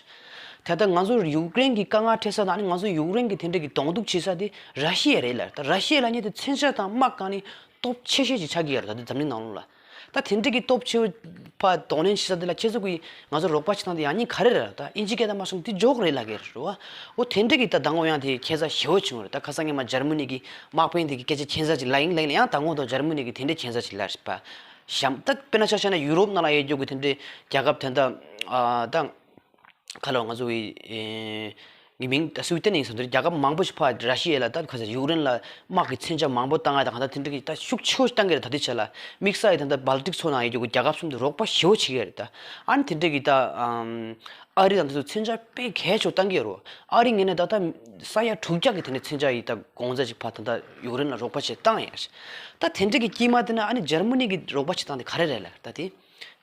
ད་ལྟ་ང་ཚོ་ཡུཀ་རེན་གྱི་དཀའ་ངལ་འཕྲད་ས་དང་ཨ་ནི་ང་ཚོ་ཡུཀ་རེན་གྱི་དེ་འདྲ་གི་གདོང་གཏུག་བྱེད་ས་དེ་ར་ཤི་ཡ་རེད་ལ། ད་ར་ཤི་ཡ་ལབ་མཁན་དེ་མཚོན་ཆ་དང་དམག་སྒང་ནས་སྟོབས་ཆེ་ཤོས་ཅིག་ཆགས་ཀྱི་ཡོད་རེད་ད་ལྟ་འཛམ་གླིང་ནང་ལོགས་ལ། ད་དེ་འདྲ་གི་སྟོབས་ཆེ་བ་གདོང་ལེན་བྱེད་ས་དེ་ལ་ཁྱེད་ཚོ་གིས་ང་ཚོ་རོགས་པ་བྱེད་སྟངས་དེ་ཡག་ཉེས་ག་རེ་རེད་ལ། ད་ཨིན་ཇི་སྐད་དང་མ་སོང་དེ་འཇོག་རེད་ལབ་ཀྱི་རེད་བ། འོ་དེ་འདྲ་གི་ད་མདང་དགོང་ཡང་དེ་ཁྱད་མཚར་ཞེ་པོ་བྱུང་རེད། ད་ཁ་སང་སྔོན་མ་འཇར་མ་ནི་གི་དམག་དཔོན་དེ་གི་སྐད་ཆ་ཁྱད་མཚར་ཅིག་ལབ་ཡིན་ལབ་ཡིན་ལ། ཡང་མདང་དགོང་དུ་འཇར་མ་ནི་གི་དེ་འདྲ་ཁྱད་མཚར་ཅིག་ལབ་རེད་པ། ཞྭ་མོ་ད་དཔེར་ན་ཆ་བཞག་ན་ཡུ་རོབ་ནང་ལ་ཡོད་རྒྱུ་གི་དེ་འདྲའི་རྒྱལ་ཁབ་དེ་འདྲ་ཨ་ད་ག་ལ་ང་ཚོ་གི་ཨེ་ངའི་མིང་ད་སུའི་ཏན་ཡིན་ཟེར་འདི་རྒྱལ་ཁབ་མང་པོ་ཞིག་ཕར་ར་ཤི་ཡ་ལ་ད་ག་ཚོད་ཡུཀ་རེན་ལ་དམག་གི་མཚོན་ཆ་མང་པོ་བཏང་ཡ་དང་གང་ལྟར་དེ་འདྲ་གི་ད་ཤུགས་ཆེ་བོ་ཞིག་བཏང་གི་རེད། ད་ལྟའི་ཆ་ལ་དམིགས་བསལ་ཡི་ད་ལྟ་སྦལ་ཏིག་མཚོ་ནང་ཡོད་རྒྱུ་གི་རྒྱལ་ཁབ་གསུམ་དུ་རོགས་པ་ཞེ་པོ་བྱེད་ཀྱི་རེད་ད། ཨ་ནི་དེ་འདྲ་གི་ད་ཨམ་ཨ་རི་དང་དེ་ཚོ་མཚོན་ཆ་དཔེ་གལ་ཆེ་བོ་བཏང་གི་ཡོད་རེད། ཨ་རི་ངོས་ནས་ད་ལྟ་ས་ཡ་དྲུག་བརྒྱ་གི་དེ་འདྲ་མཚོན་ཆ་ཡི་ད་གོང་ཚད་ཅིག་ཕར་ད་ལྟ་ཡུཀ་རེན་ལ་རོགས་པ་བྱེད་བཏང་ཡོད་རེད། ད་དེ་འདྲ་གི་དཀྱིལ་མ་དེ་ན་ཨ་ནི་འཇར་མ་ནི་གི་རོགས་པ་བྱེད་སྟངས་དེ་ག་རེ་རེད་ལ་ད་དེ།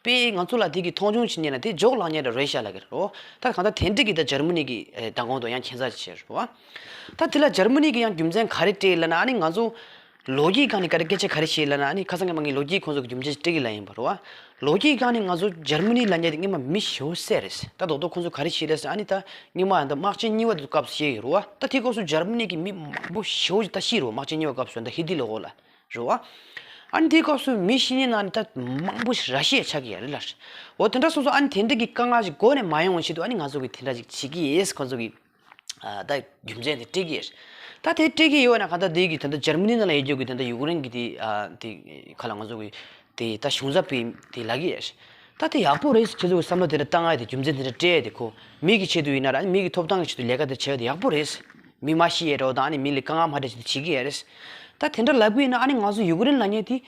དཔེ་ང་ཚོ་ལ་དེ་གི་མཐོང་ཆུང་བྱེད་ཉེན་ལ་དེ་འཇོག་ལབ་ཉེན་ར་རེད་ཤག་ལབ་ཀྱི་རེད་རོ། ད་གང་ལྟར་དེ་འདྲ་གི་ད་འཇར་མ་ནི་གི་ཨེ་མདང་དགོང་དུ་ཡང་ཁྱད་མཚར་ཅིག་བྱས་རེད་བ། ད་དེ་ལ་འཇར་མ་ནི་གི་ཡང་རྒྱུ་མཚན་ག་རེ་སྤྲད་ལབ་ན་ཨ་ནི་ང་ཚོ་ལོ་རྒྱུས་སྒང་ནས་ག་རེ་སྐད་ཆ་ག་རེ་བཤད་ལབ་ན་ཨ་ནི་ཁ་སང་ངས་མ་ངའི་ལོ་རྒྱུས་ཁོང་ཚོ་གི་རྒྱུ་མཚན་ཅིག་སྤྲད་ཀྱི་ལབ་ཡིན་པ་རེད་བ། ལོ་རྒྱུས་སྒང་ནས་ང་ཚོ་འཇར་མ་ནི་ལབ་ཉེན་དེ་སྔོན་མ་མི་ཞེ་པོ་བསད་རེད། ད་རྡོག་རྡོག་ཁོང་ཚོ་ག་རེ་བྱས་རེད་ཟེར་ཨ་ནི་ད་སྔོན་མ་ད་དམག་ཆེན་གཉིས་པ་དེ་ཚོ་སྐབས་སུ་བཤད་ཀྱི་རེད་བ། ད་དེ་སྐབས་སུ་འཇར་མ་ནི་གི་མི་མང་པོ་ཞེ་པོ་ཅིག་ད་ཤི་རེད་བ། དམག་ཆེན་གཉིས་པ་སྐབས་སུ་ད་ཧི་ཏི་ལོ་གོ་ལ། རེད་བ། ཨ་ནི་དེའི་སྐབས་སུ་མི་ཤི་ཉེན་ནང་ནས་ད་མང་པོ་ཞིག་ར་ཤི་ཡ་ཆགས་ཀྱི་ཡ་རེད་ལ། འོ་དེ་འདྲ་སོང་ཙང་ཨ་ནི་དེ་འདྲ་གི་དཀའ་ངལ་ཞིག་མགོ་ནས་མ་ཡོང་བའི་ཆེད་དུ་ཨ་ནི་ང་ཚོ་གི་དེ་འདྲ་ཅིག་བྱེད་ཀྱི་ཡོད་ཁོང་ཚོ་གི་ཨ་ད་རྒྱུ་མཚན་དེ་སྤྲད་ཀྱི་ཡོད། ད་དེ་སྤྲད་ཀྱི་ཡོད་ན་གང་ལྟར་དེ་གི་དེ་འདྲ་འཇར་མ་ནི་ནང་ལ་ཡོད་རྒྱུ་གི་དེ་འདྲ་ཡུཀ་རེན་གི་དེ་ཨ་དེ་ག་ལ་ང་ཚོ་གི་དེ་ད་གཞུང་ཚབ་པའི་དེ་ལབ་ཀྱི་ཡོད། ད་དེ་ཡག་པོ་རེད། ཁྱེད་ཚོ་གི་བསམ་བློ་དེ་འདྲ་བཏང་ཡ་དེ་རྒྱུ་མཚན་དེ་འདྲ་སྤྲད་ཡ་དེ་ཁོ་མི་གི་ཆེད་དུ་ཡིན་ན་ར་ཨ་ནི་མི་གི་ཐོབ་ཐང་གི་ཆེད་དུ་ལས་ཀ་དེ་བྱས་ཡ་དེ་ཡག་པོ་རེད། མི་མ་ཤི་ཡས་འགྲོ་དང་ཨ་ནི་མི་ལ་དཀའ་ངལ་མ་འཕྲད་ཆེད་དུ་བྱེད་ཀྱི་ཡོད་རེད། ད་དེ་འདྲ་ལབ་གི་ཡིན་ན་ཨ་ནི་ང་ཚོ་ཡུཀ་རེན་ལབ་མཁན་དེ་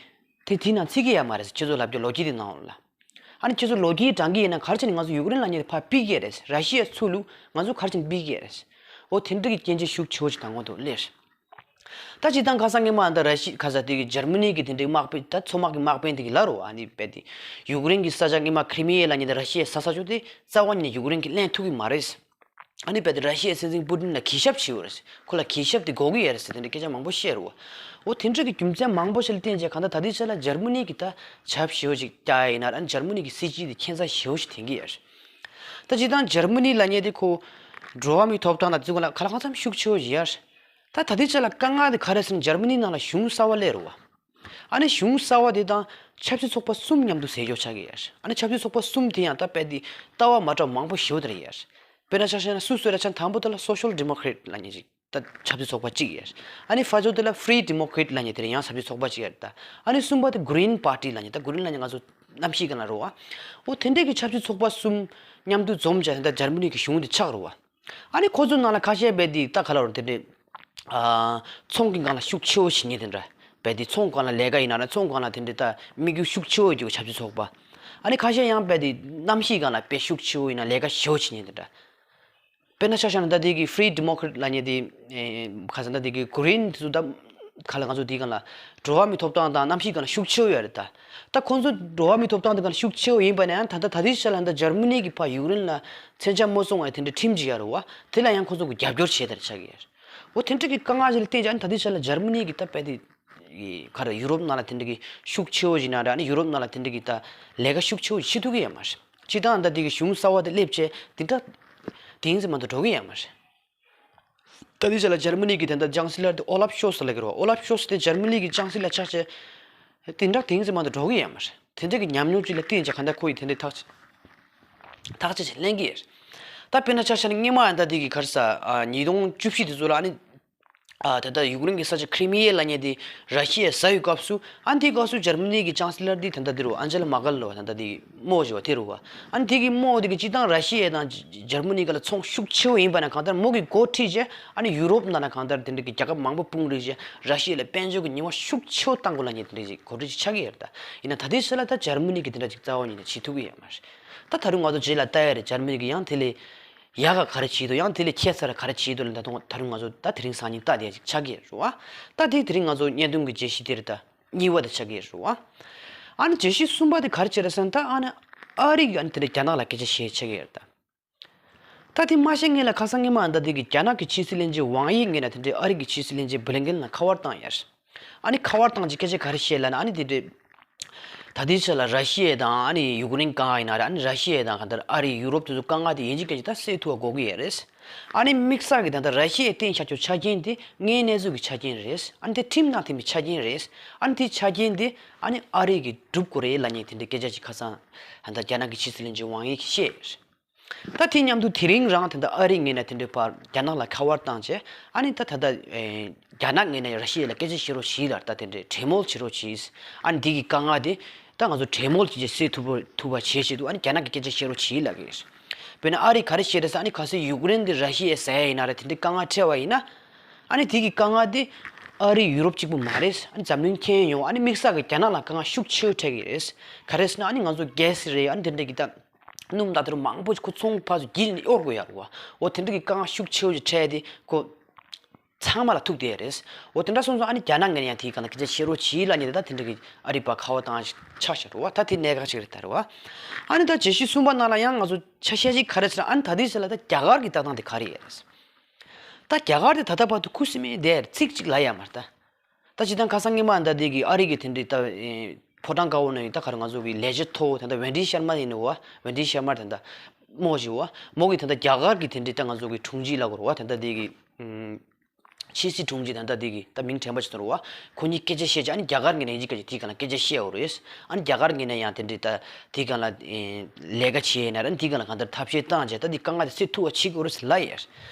དེ་དེའི་ནང་ཚུད་ཀྱི་ཡོད་མ་རེད། ཁྱེད་ཚོ་ལབ་རྒྱུ་ལོ་རྒྱུས་དེ་ནང་ལ། ཨ་ནི་ཁྱེད་ཚོ་ལོ་རྒྱུས་དྲངས་ཀྱི་ཡིན་ན་ག་རེ་བྱས་ནས་ང་ཚོ་ཡུཀ་རེན་ལབ་མཁན་དེ་ཕར་ཕུད་ཀྱི་ཡོད་རེད། ར་ཤི་ཡ་ཚུར་ལུག་ང་ཚོ་ག་རེ་བྱས་ནས་ཕུད་ཀྱི་ཡོད་རེད། འོ་དེ་འདྲ་གི་སྐྱོན་བརྗོད་ཤུགས་ཆེ་བོ་ཞིག་མདང་དགོང་དུ་སླེབས། ད་སྤྱིར་བཏང་ཁ་སང་སྔོན་མ་ད་ར་ཤི་ཁ་ས་དེ་གི་འཇར་མ་ནི་གི་དེ་འདྲའི་དམག་དཔོན་ད་མཚོ་དམག་གི་དམག་དཔོན་དེ་གི་ལབ་རོ། ཨ་ནི་རྦད་དེ་ཡུཀ་རེན་གི་ས་ཆ་སྔོན་མ་ཁི་རི་མི་ཡ་ལབ་མཁན་དེ་ར་ཤི་ཡའི་ས་ས་ཆ་དེ་རྩ་བ་ཉིད་ནས་ཡུཀ་རེན་གིས་ལེན་ཐུབ་ཀྱི་མ་རེད། ཨ་ནི་རྦད་དེ་ར་ཤི་ཡའི་སྲིད་འཛིན་པུ་ཏིན་ལ་གུས་ཞབས་བྱེད་དགོས་རེད། ཁོ་ལ་གུས་ཞབས་དེ་དགོས་ཀྱི་ཡོད་རེད་ཟེར་དེ་འདྲའི་སྐད་ཆ་མང་པོ་བཤད་རོ། འོ་དེ་འདྲ་གི་རྒྱུ་མཚན་མང་པོ་ཞིག་ལ་བརྟེན་བྱས་གང་ལྟར་ད་ལྟའི་ཆ་ལ་འཇར་མ་ནི་གི་ད་བྱབ་ཞེ་པོ་ཅིག་རྒྱག་ཡ་ཡིན་ན་ར་ཨ་ནི་འཇར་མ་ནི་གི་སྲིད་སྤྱི་དེ་ཁྱད་མཚར་ཞེ་པོ་ཞིག་འཐེན་གྱི་ཡོད་རེད། ད་སྤྱིར་བཏང་འཇར་མ་ནི་ལབ་མཁན་དེ་ཁོ་འགྲོ་བ་མིའི་ཐོབ་ཐང་དང་དེ་ཚོ་ག་ལ་གང་འཚམ་ཤུགས་ཆེ་བོ་ཞིག་ཡོད་རེད། ད་ད་ལྟའི་ཆ་ལ་དཀའ་ངལ་དེ་ག་རེ་ཟེར་ན་འཇར་མ་ནི་ནང་ལ་གཞུང་གསར་པ་སླེབས་རེད་བ། ཨ་ནི་གཞུང་གསར་པ་དེ་དང་ཆབ་སྲིད་ཚོགས་པ་གསུམ་མཉམ་དུ་ཟས་སྐྱོར་ཆགས་ཀྱི་ཡོད་རེད། ཨ་ནི་ཆབ་སྲིད་ཚོགས་པ་གསུམ་དེ་ཡང་ད་རྦད་དེ་ལྟ་བ་མ་འདྲ་བ་མང་པོ་ཞེ་པོ་དེ་རེད་ཡོད་རེད། དཔེར་ན་ཆ་བཞག་ན་སུ་སུ་རེད་ཆ་དང་པོ་དེ་ལ་Social Democrat་ལབ་མཁན་ཅིག་ད་ཆབ་སྲིད་ཚོགས་པ་གཅིག་ཡོད་རེད། ཨ་ནི་ཕར་ཕྱོགས་དེ་ལ་Free Democrat་ལབ་མཁན་དེ་རེད་ཡང་ཆབ་སྲིད་ཚོགས་པ་གཅིག་ཡོད་རེད་ད། ཨ་ནི་གསུམ་པ་དེ་Green Party་ལབ་མཁན་ད་Green་ལབ་མཁན་ང་ཚོ་གནམ་གཤིས་སྒང་ལ་རོ་ཨ། འོ་དེ་འདྲས་ཀྱི་ཆབ་སྲིད་ཚོགས་པ་གསུམ་མཉམ་དུ་འཛོམས་བྱས་ད་འཇར་མ་ནི་གི་གཞུང་དེ་ཆགས་རོ་ཨ། ཨ་ནི་ཁོ་ཚོའི་ནང་ལ་ཁ་ཤས་རྦད་དེ་ད་ག་ལབ་རོ་དེ་འདྲས། ཨ་ཚོང་གི་སྒང་ལ་ཤུགས་ཆེ་བོ་བྱེད་མཁན་དེ་འདྲ། རྦད་དེ་ཚོང་སྒང་ལ་ལས་ཀ་ཡིན་ན་ར་ཚོང་སྒང་ལ་དེ་འདྲས་ད་དམིགས་ཡུལ་ཤུགས་ཆེ་བོ་ཡོད་རྒྱུ་ཆབ་སྲིད་ཚོགས་པ། ཨ་ནི་ཁ་ཤས་ཡང་རྦད་དེ་གནམ་གཤིས་སྒང་ལ་དཔེ་ཤུགས་ཆེ་བོ་ཡིན་ན་ལས་ཀ་ཞེ་པོ་བྱེད་མཁན་དེ་འདྲ། དཔེར་ན་ཆ་བཞག་ན་ད་དེ་གི་Free Democrat་ལབ་མཁན་དེ། ཨེ་ཁ་སང་ད་དེ་གི་Green་དེ་ཚོ་ད་ག་ལ་ང་ཚོ་དེའི་སྒང་ལ་འགྲོ་བ་མིའི་ཐོབ་ཐང་དང་གནམ་གཤིས་སྒང་ལ་ཤུགས་ཆེ་བོ་ཡོད་རེད་ད། ད་ཁོང་ཚོ་འགྲོ་བ་མིའི་ཐོབ་ཐང་དེ་སྒང་ལ་ཤུགས་ཆེ་བོ་ཡིན་པ་ན་ཡང་ད་ལྟ་ད་ལྟའི་ཆ་ལ་ད་འཇར་མ་ནི་གི་ཕར་ཡུཀ་རེན་ལ་མཚོན་ཆ་མ་བཙོང་བའི་དེ་འདྲའི་ཁྲིམས་ཅིག་ཡོད་རེད་བ། དེ་ལ་ཡང་ཁོང་ཚོ་གི་རྒྱབ་སྐྱོར་བྱས་དེ་འདྲ་ཆགས་ཀྱི་ཡོད་རེད། འོ་དེ་འདྲ་གི་དཀའ་ངལ་ཅིག་ལ་བརྟེན་བྱས་ཨ་ནི་ད་ལྟའི་ཆ་ལ་འཇར་མ་ནི་གི་ད་རྦད་དེ་ག་རེ་ཡུ་རོབ་ནང་ལ་དེ་འདྲ་གི་ཤུགས་ཆེ་བོ་ཞིག་ན་ར་ཨ་ནི་ཡུ་རོབ་ནང་ལ་དེ་འདྲ་གི་ད་ལས་ཀ་ཤུགས་ཆེ་བོ་ཞིག་བྱེད་ཐུབ་ཀྱི་ཡོད་མ་རེད། སྤྱིར་བཏང་ད་དེ་གི་གཞུང་གསར་པ་དེ་སླེབས་བྱས་དེ་འདྲ་དེ་ཡིན་ཙམ་མ་གཏོགས་འགྲོ་གི་ཡོད་མ་རེད། ད་དེའི་ཆ་ལ་འཇར་མ་ནི་གི་དེ་འདྲ་ཅང་སི་ལར་དེ་ཨོ་ལབ་ཤོལ་ཚ་ལབ་ཀྱི་རེད་བ། ཨོ་ལབ་ཤོལ་ཚ་དེ་འཇར་མ་ནི་གི་ཅང་སི་ལར་ཆགས་བྱས་དེ་འདྲ་དེང་ཙམ་མ་གཏོགས་འགྲོ་གི་ཡོད་མ་རེད། དེ་འདྲ་གི་ཉམས་མྱོང་ཅིག་ལ་བརྟེན་བྱས་གང་ལྟར་ཁོ་ཡིས་དེ་འདྲ་ཐག་ཐག་ཆོད་བྱས་ལེན་གྱི་ཡོད་རེད། ད་དཔེར་ན་ཆ་བཞག་ན་སྔོན་མ་ཡང་ད་དེ་གི་ག་རེ་ཟ་ཉིས་སྟོང་བཅུ་བཞི་དེ་ཚོ་ལ་ཨ་ནི། ཨ་ད་ལྟ་ཡུཀ་རེན་གྱི་ས་ཆ་ཁྲི་མི་ཡ་ལབ་མཁན་དེ་ར་ཤི་ཡས་ཟ་ཡོད་སྐབས་སུ་ཨ་ནི་དེའི་སྐབས་སུ་འཇར་མ་ནི་གི་ཅང་སི་ལར་དེ་ད་ལྟ་དེ་རུ་ཨན་ཇེ་ལ་མར་ཀལ་ལབ་པ་ད་ལྟ་དེ་རྨོ་ཞེས་པ་དེ་རུ་བ། ཨ་ནི་དེ་གི་རྨོ་དེ་གི་སྤྱིར་བཏང་ར་ཤི་ཡ་དང་འཇར་མ་ནི་ག་ལ་ཚོང་ཤུགས་ཆེ་བོ་ཡིན་པ་ན་གང་ལྟར་མོ་གི་འགོ་ཁྲིད་བྱས་ཨ་ནི་ཡུ་རོབ་ནང་ན་གང་ལྟར་དེ་འདྲ་གི་རྒྱལ་ཁབ་མང་པོ་དཔུང་སྒྲིག་བྱས་ར་ཤི་ཡ་ལ་དཔལ་འབྱོར་གྱི་ཉེས་པ་ཤུགས་ཆེ་བོ་བཏང་དགོས་ལབ་མཁན་དེ་འདྲ་ཞིག་འགོ་ཁྲིད་ཅིག་ཆགས་ཀྱི་ཡོད་རེད་ད། ཡིན་ན་ད་ལྟའི་ཆ་ལ་ད་འཇར་མ་ནི་གི་དེ་འདྲ་ཅིག་རྩ་བ་ཉིད་ནས་བྱེད་ཐུབ་ཀྱི་ཡོད་མ་རེད། ད་ད་རུང་ང་ཚོ་རྗེས་ལ་ལྟ་ཡ་རེད། འཇར་མ་ནི་གི་ཡང་དེ་ལས་ཡག་ག་ག་རེ་བྱེད་འདུག་ཡང་དེ་ལས་ཁྱད་མཚར་ག་རེ་བྱེད་འདུག་ལ་ད་དུང་ད་རུང་ང་ཚོ་ད་དེ་རིང་སང་ཉིན་ལྟ་བསྡད་ཅིག་ཆགས་ཀྱི་རེད་བ། ད་དེ་དེ་རིང་ང་ཚོ་བརྙན་ཐུང་གི་བརྗོད་གཞི་དེ་རེད་ད། གཉིས་པ་དེ་ཆགས་ཀྱི་རེད་བ། ཨ་ནི་བརྗོད་གཞི་གསུམ་པ་དེ་ག་རེ་བྱེད་རེད་ཟེར་ན་ད་ཨ་ནི་ཨ་རི་གི་ཨ་ནི་དེ་འདྲ་རྒྱ་ནག་ལ་སྐད་ཆ་བཤད་ཆགས་ཀྱི་རེད་ད། ད་དེ་མ་བཤད་སྔོན་ལ་ཁ་སང་སྔོན་མ་ཨ་ནི་ད་དེ་གི་རྒྱ་ནག་གི་ཕྱི་སྲིད་བློན་ཆེན་ཝང་ཡི་ངོས་ནས་དེ་འདྲའི་ཨ་རི་གི་ཕྱི་སྲིད་བློན་ཆེན་བྷི་ལིན་ཀེན་ལ་ཁ་པར་བཏང་ཡོད་རེད། ཨ་ནི་ཁ་པར་བཏང་རྗེས་སྐད་ཆ་ག་རེ་བཤད་ལབ་ན་ཨ་ནི་དེ་འདྲའི། ད་ལྟའི་ཆ་ལ་ར་ཤི་ཡ་དང་ཨ་ནི་ཡུཀ་རེན་དཀའ་ངལ་ཡིན་ན་རེད། ཨ་ནི་ར་ཤི་ཡ་དང་གང་ལྟར་ཨ་རི་ཡུ་རོབ་དེ་ཚོ་དཀའ་ངལ་དེ་ཡིན་གཅིག་མིན་གཅིག་ད་སེལ་ཐུབ་པ་དགོས་ཀྱི་ཡོད་རེད། ཨ་ནི་དམིགས་བསལ་གྱི་ད་ལྟ་ར་ཤི་ཡས་བཏིང་བཞག་རྒྱུ་ཆ་རྐྱེན་དེ་དངོས་གནས་ཚུལ་གྱི་ཆ་རྐྱེན་རེད། ཨ་ནི་དེ་ཁྲིམས་དང་མཐུན་པའི་ཆ་རྐྱེན་རེད། ཨ་ནི་དེ་ཆ་རྐྱེན་དེ་ཨ་ནི་ཨ་རི་གིས་སྒྲུབ་དགོས་རེད་ལབ་མཁན་དེ་འདྲའི་སྐད་ཆ་ཅིག་ཁ་སང་ད་ལྟ་རྒྱ་ནག་གི་ཕྱི་སྲིད་བློན་ཆེན་ཝང་ཡི་གིས་བཤད་ཡོད་རེད། ད་དེ་མཉམ་དུ་དེ་རིང་རང་དེ་འདྲ་ཨ་རིའི་ངོས་ནས་དེ་འདྲའི་བར་རྒྱ་ནག་ལ་ཁ་པར་བཏང་བྱས་ཨ་ནི་ད་ད་ལྟ་ཨེ་རྒྱ་ནག་ངོས་ནས་ར་ཤི་ཡ་ལ་སྐད་ཆ་བཤད་རོགས་བྱེད་ལབ། ད་དེ་འདྲའི་གྲོས་མོལ་བྱེད་རོགས་བྱེད། ཨ་ནི་འདི་གི་དཀའ་ངལ་དེ་ད་ང་ཚོ་གྲོས་མོལ་བྱས་བྱས་སེལ་ཐུབ་པ་ཐུབ་པ་བྱེད་བྱེད་དུས་ཨ་ནི་རྒྱ་ནག་གིས་སྐད་ཆ་བཤད་རོགས་བྱེད་ལབ་ཀྱི་རེད། དཔེར་ན་ཨ་རིས་ག་རེ་བཤད་རེད་ཟེར་ཨ་ནི་གལ་སྲིད་ཡུཀ་རེན་འདི་ར་ཤི་ཡས་ཟ་ཡ་ཡིན་ན་རེད། དེ་འདྲའི་དཀའ་ངལ་འཕྲད་པ་ཡིན་ན་ཨ་ནི་དེ་གི་དཀའ་ངལ་དེ་ཨ་རི་ཡུ་རོབ་གཅིག་པུ་མ་རེད། ཨ་ནི་འཛམ་གླིང་ཁྱོན་ཡོངས་ཨ་ནི་དམིགས་བསལ་གྱི་རྒྱ་ནག་ལ་དཀའ་ངལ་ཤུགས་ཆེ་བོ་འཕྲད་ཀྱི་རེད། ག་རེ་ཟེར་ན་ཨ་ནི་ང་ཚོ་གྷེ་སི་རེད། ཨ་ནི་དེ་འདྲ་གི་ད། སྣུམ་ད་དུང་མང་པོ་ཁོ་ཚོང་ཕར་ཚུར་བརྒྱུད་ནས་གཡོར་དགོས་ཡ་རེད་བ། འོ་དེ་འདྲ་གི་དཀའ་ངལ་ཤུགས་ཆེ་བོ་ཅིག་འཕྲད་དེ་ཁོ་ཚང་མ་ལ་ཐུག་བསྡད་ཡ་རེད། འོ་དེ་འདྲ་སོང་ཙང་ཨ་ནི་རྒྱ་ནག་ངོས་ནས་ཡང་དེའི་སྒང་ལ་སྐད་ཆ་བཤད་རོགས་བྱེད་ལབ་ནས་ད་དེ་འདྲ་གི་ཨ་རི་བར་ཁ་པར་བཏང་ཆགས་བཞག་རེད་བ། ད་དེ་གནད་འགག་ཅིག་རེད་ད་རེད་བ། ཨ་ནི་ད་བརྗོད་གཞི་གསུམ་པ་ནང་ལ་ཡང་ང་ཚོ་ཆ་ཤས་ཅིག་ག་རེ་ཟེར་ན་ཨ་ནི་ད་དེའི་ཆ་ལ་ད་རྒྱ་གར་གི་ལྟ་སྟངས་དེ་ག་རེ་ཡོད་རེད། ད་རྒྱ་གར་དེ་ད་ལྟ་བར་དུ་ཁུ་སིམ་མེར་བསྡད་ཡ་རེད། ཚིག་གཅིག་ལབ་ཡ་མ་རེད་ད། ད་སྤྱིར་བཏང་ཁ་སང་སྔོན་མ་ད་དེ་གི་ཨ་རི་གི་དེ་འདྲའི་ད་ཨེ་ཕོ་བྲང་དཀར་པོ་ནང་ཡིན་ད་ག་རེ་ང་ཚོ་གི་ལས་བྱེད་མཐོ་བོ་དེ་འདྲ་ཝེན་ཌི་ཤར་མ་ཡིན་ནོ་བ། ཝེན་ཌི་ཤར་མ་དེ་འདྲ་རྨོ་ཞིག་བ། མོ་གི་དེ་འདྲ་རྒྱ་གར་གི་དེ་འདྲའི་ད་ང་ཚོ་གི་དྲུང་ཆེ་ལབ་དགོས་རེད་བ། དེ་འདྲ་དེ་གི་ཨུམ་ཕྱི་སྲིད་དྲུང་ཆེ་དེ་འདྲ་དེ་གི་ད་མིང་དྲན་པ་ཞིག་ཐོན་རེད་བ། ཁོ་གཉིས་སྐད་ཆ་བཤད་ཅིག་ཨ་ནི་རྒྱ་གར་ངོས་ནས་ཡིན་གཅིག་ག་ཅིག་དེའི་སྒང་ལ་སྐད་ཆ་བཤད་འོ་རེད། ཨ་ནི་རྒྱ་གར་ངོས་ནས་ཡང་དེ་འདྲའི་ད་དེའི་སྒང་ལ་ཨེ་ལས་ཀ་བྱས་ཡིན་ན་ར་ཨ་ནི་དེའི་སྒང་ལ་གང་ལྟར་ཐབས་ཤེས་བཏང་བྱས་ད་དེ་དཀའ་ངལ་དེ་སེལ་ཐུབ་པ་བྱེད་དགོས་རེད་ལབ་ཡ་རེད།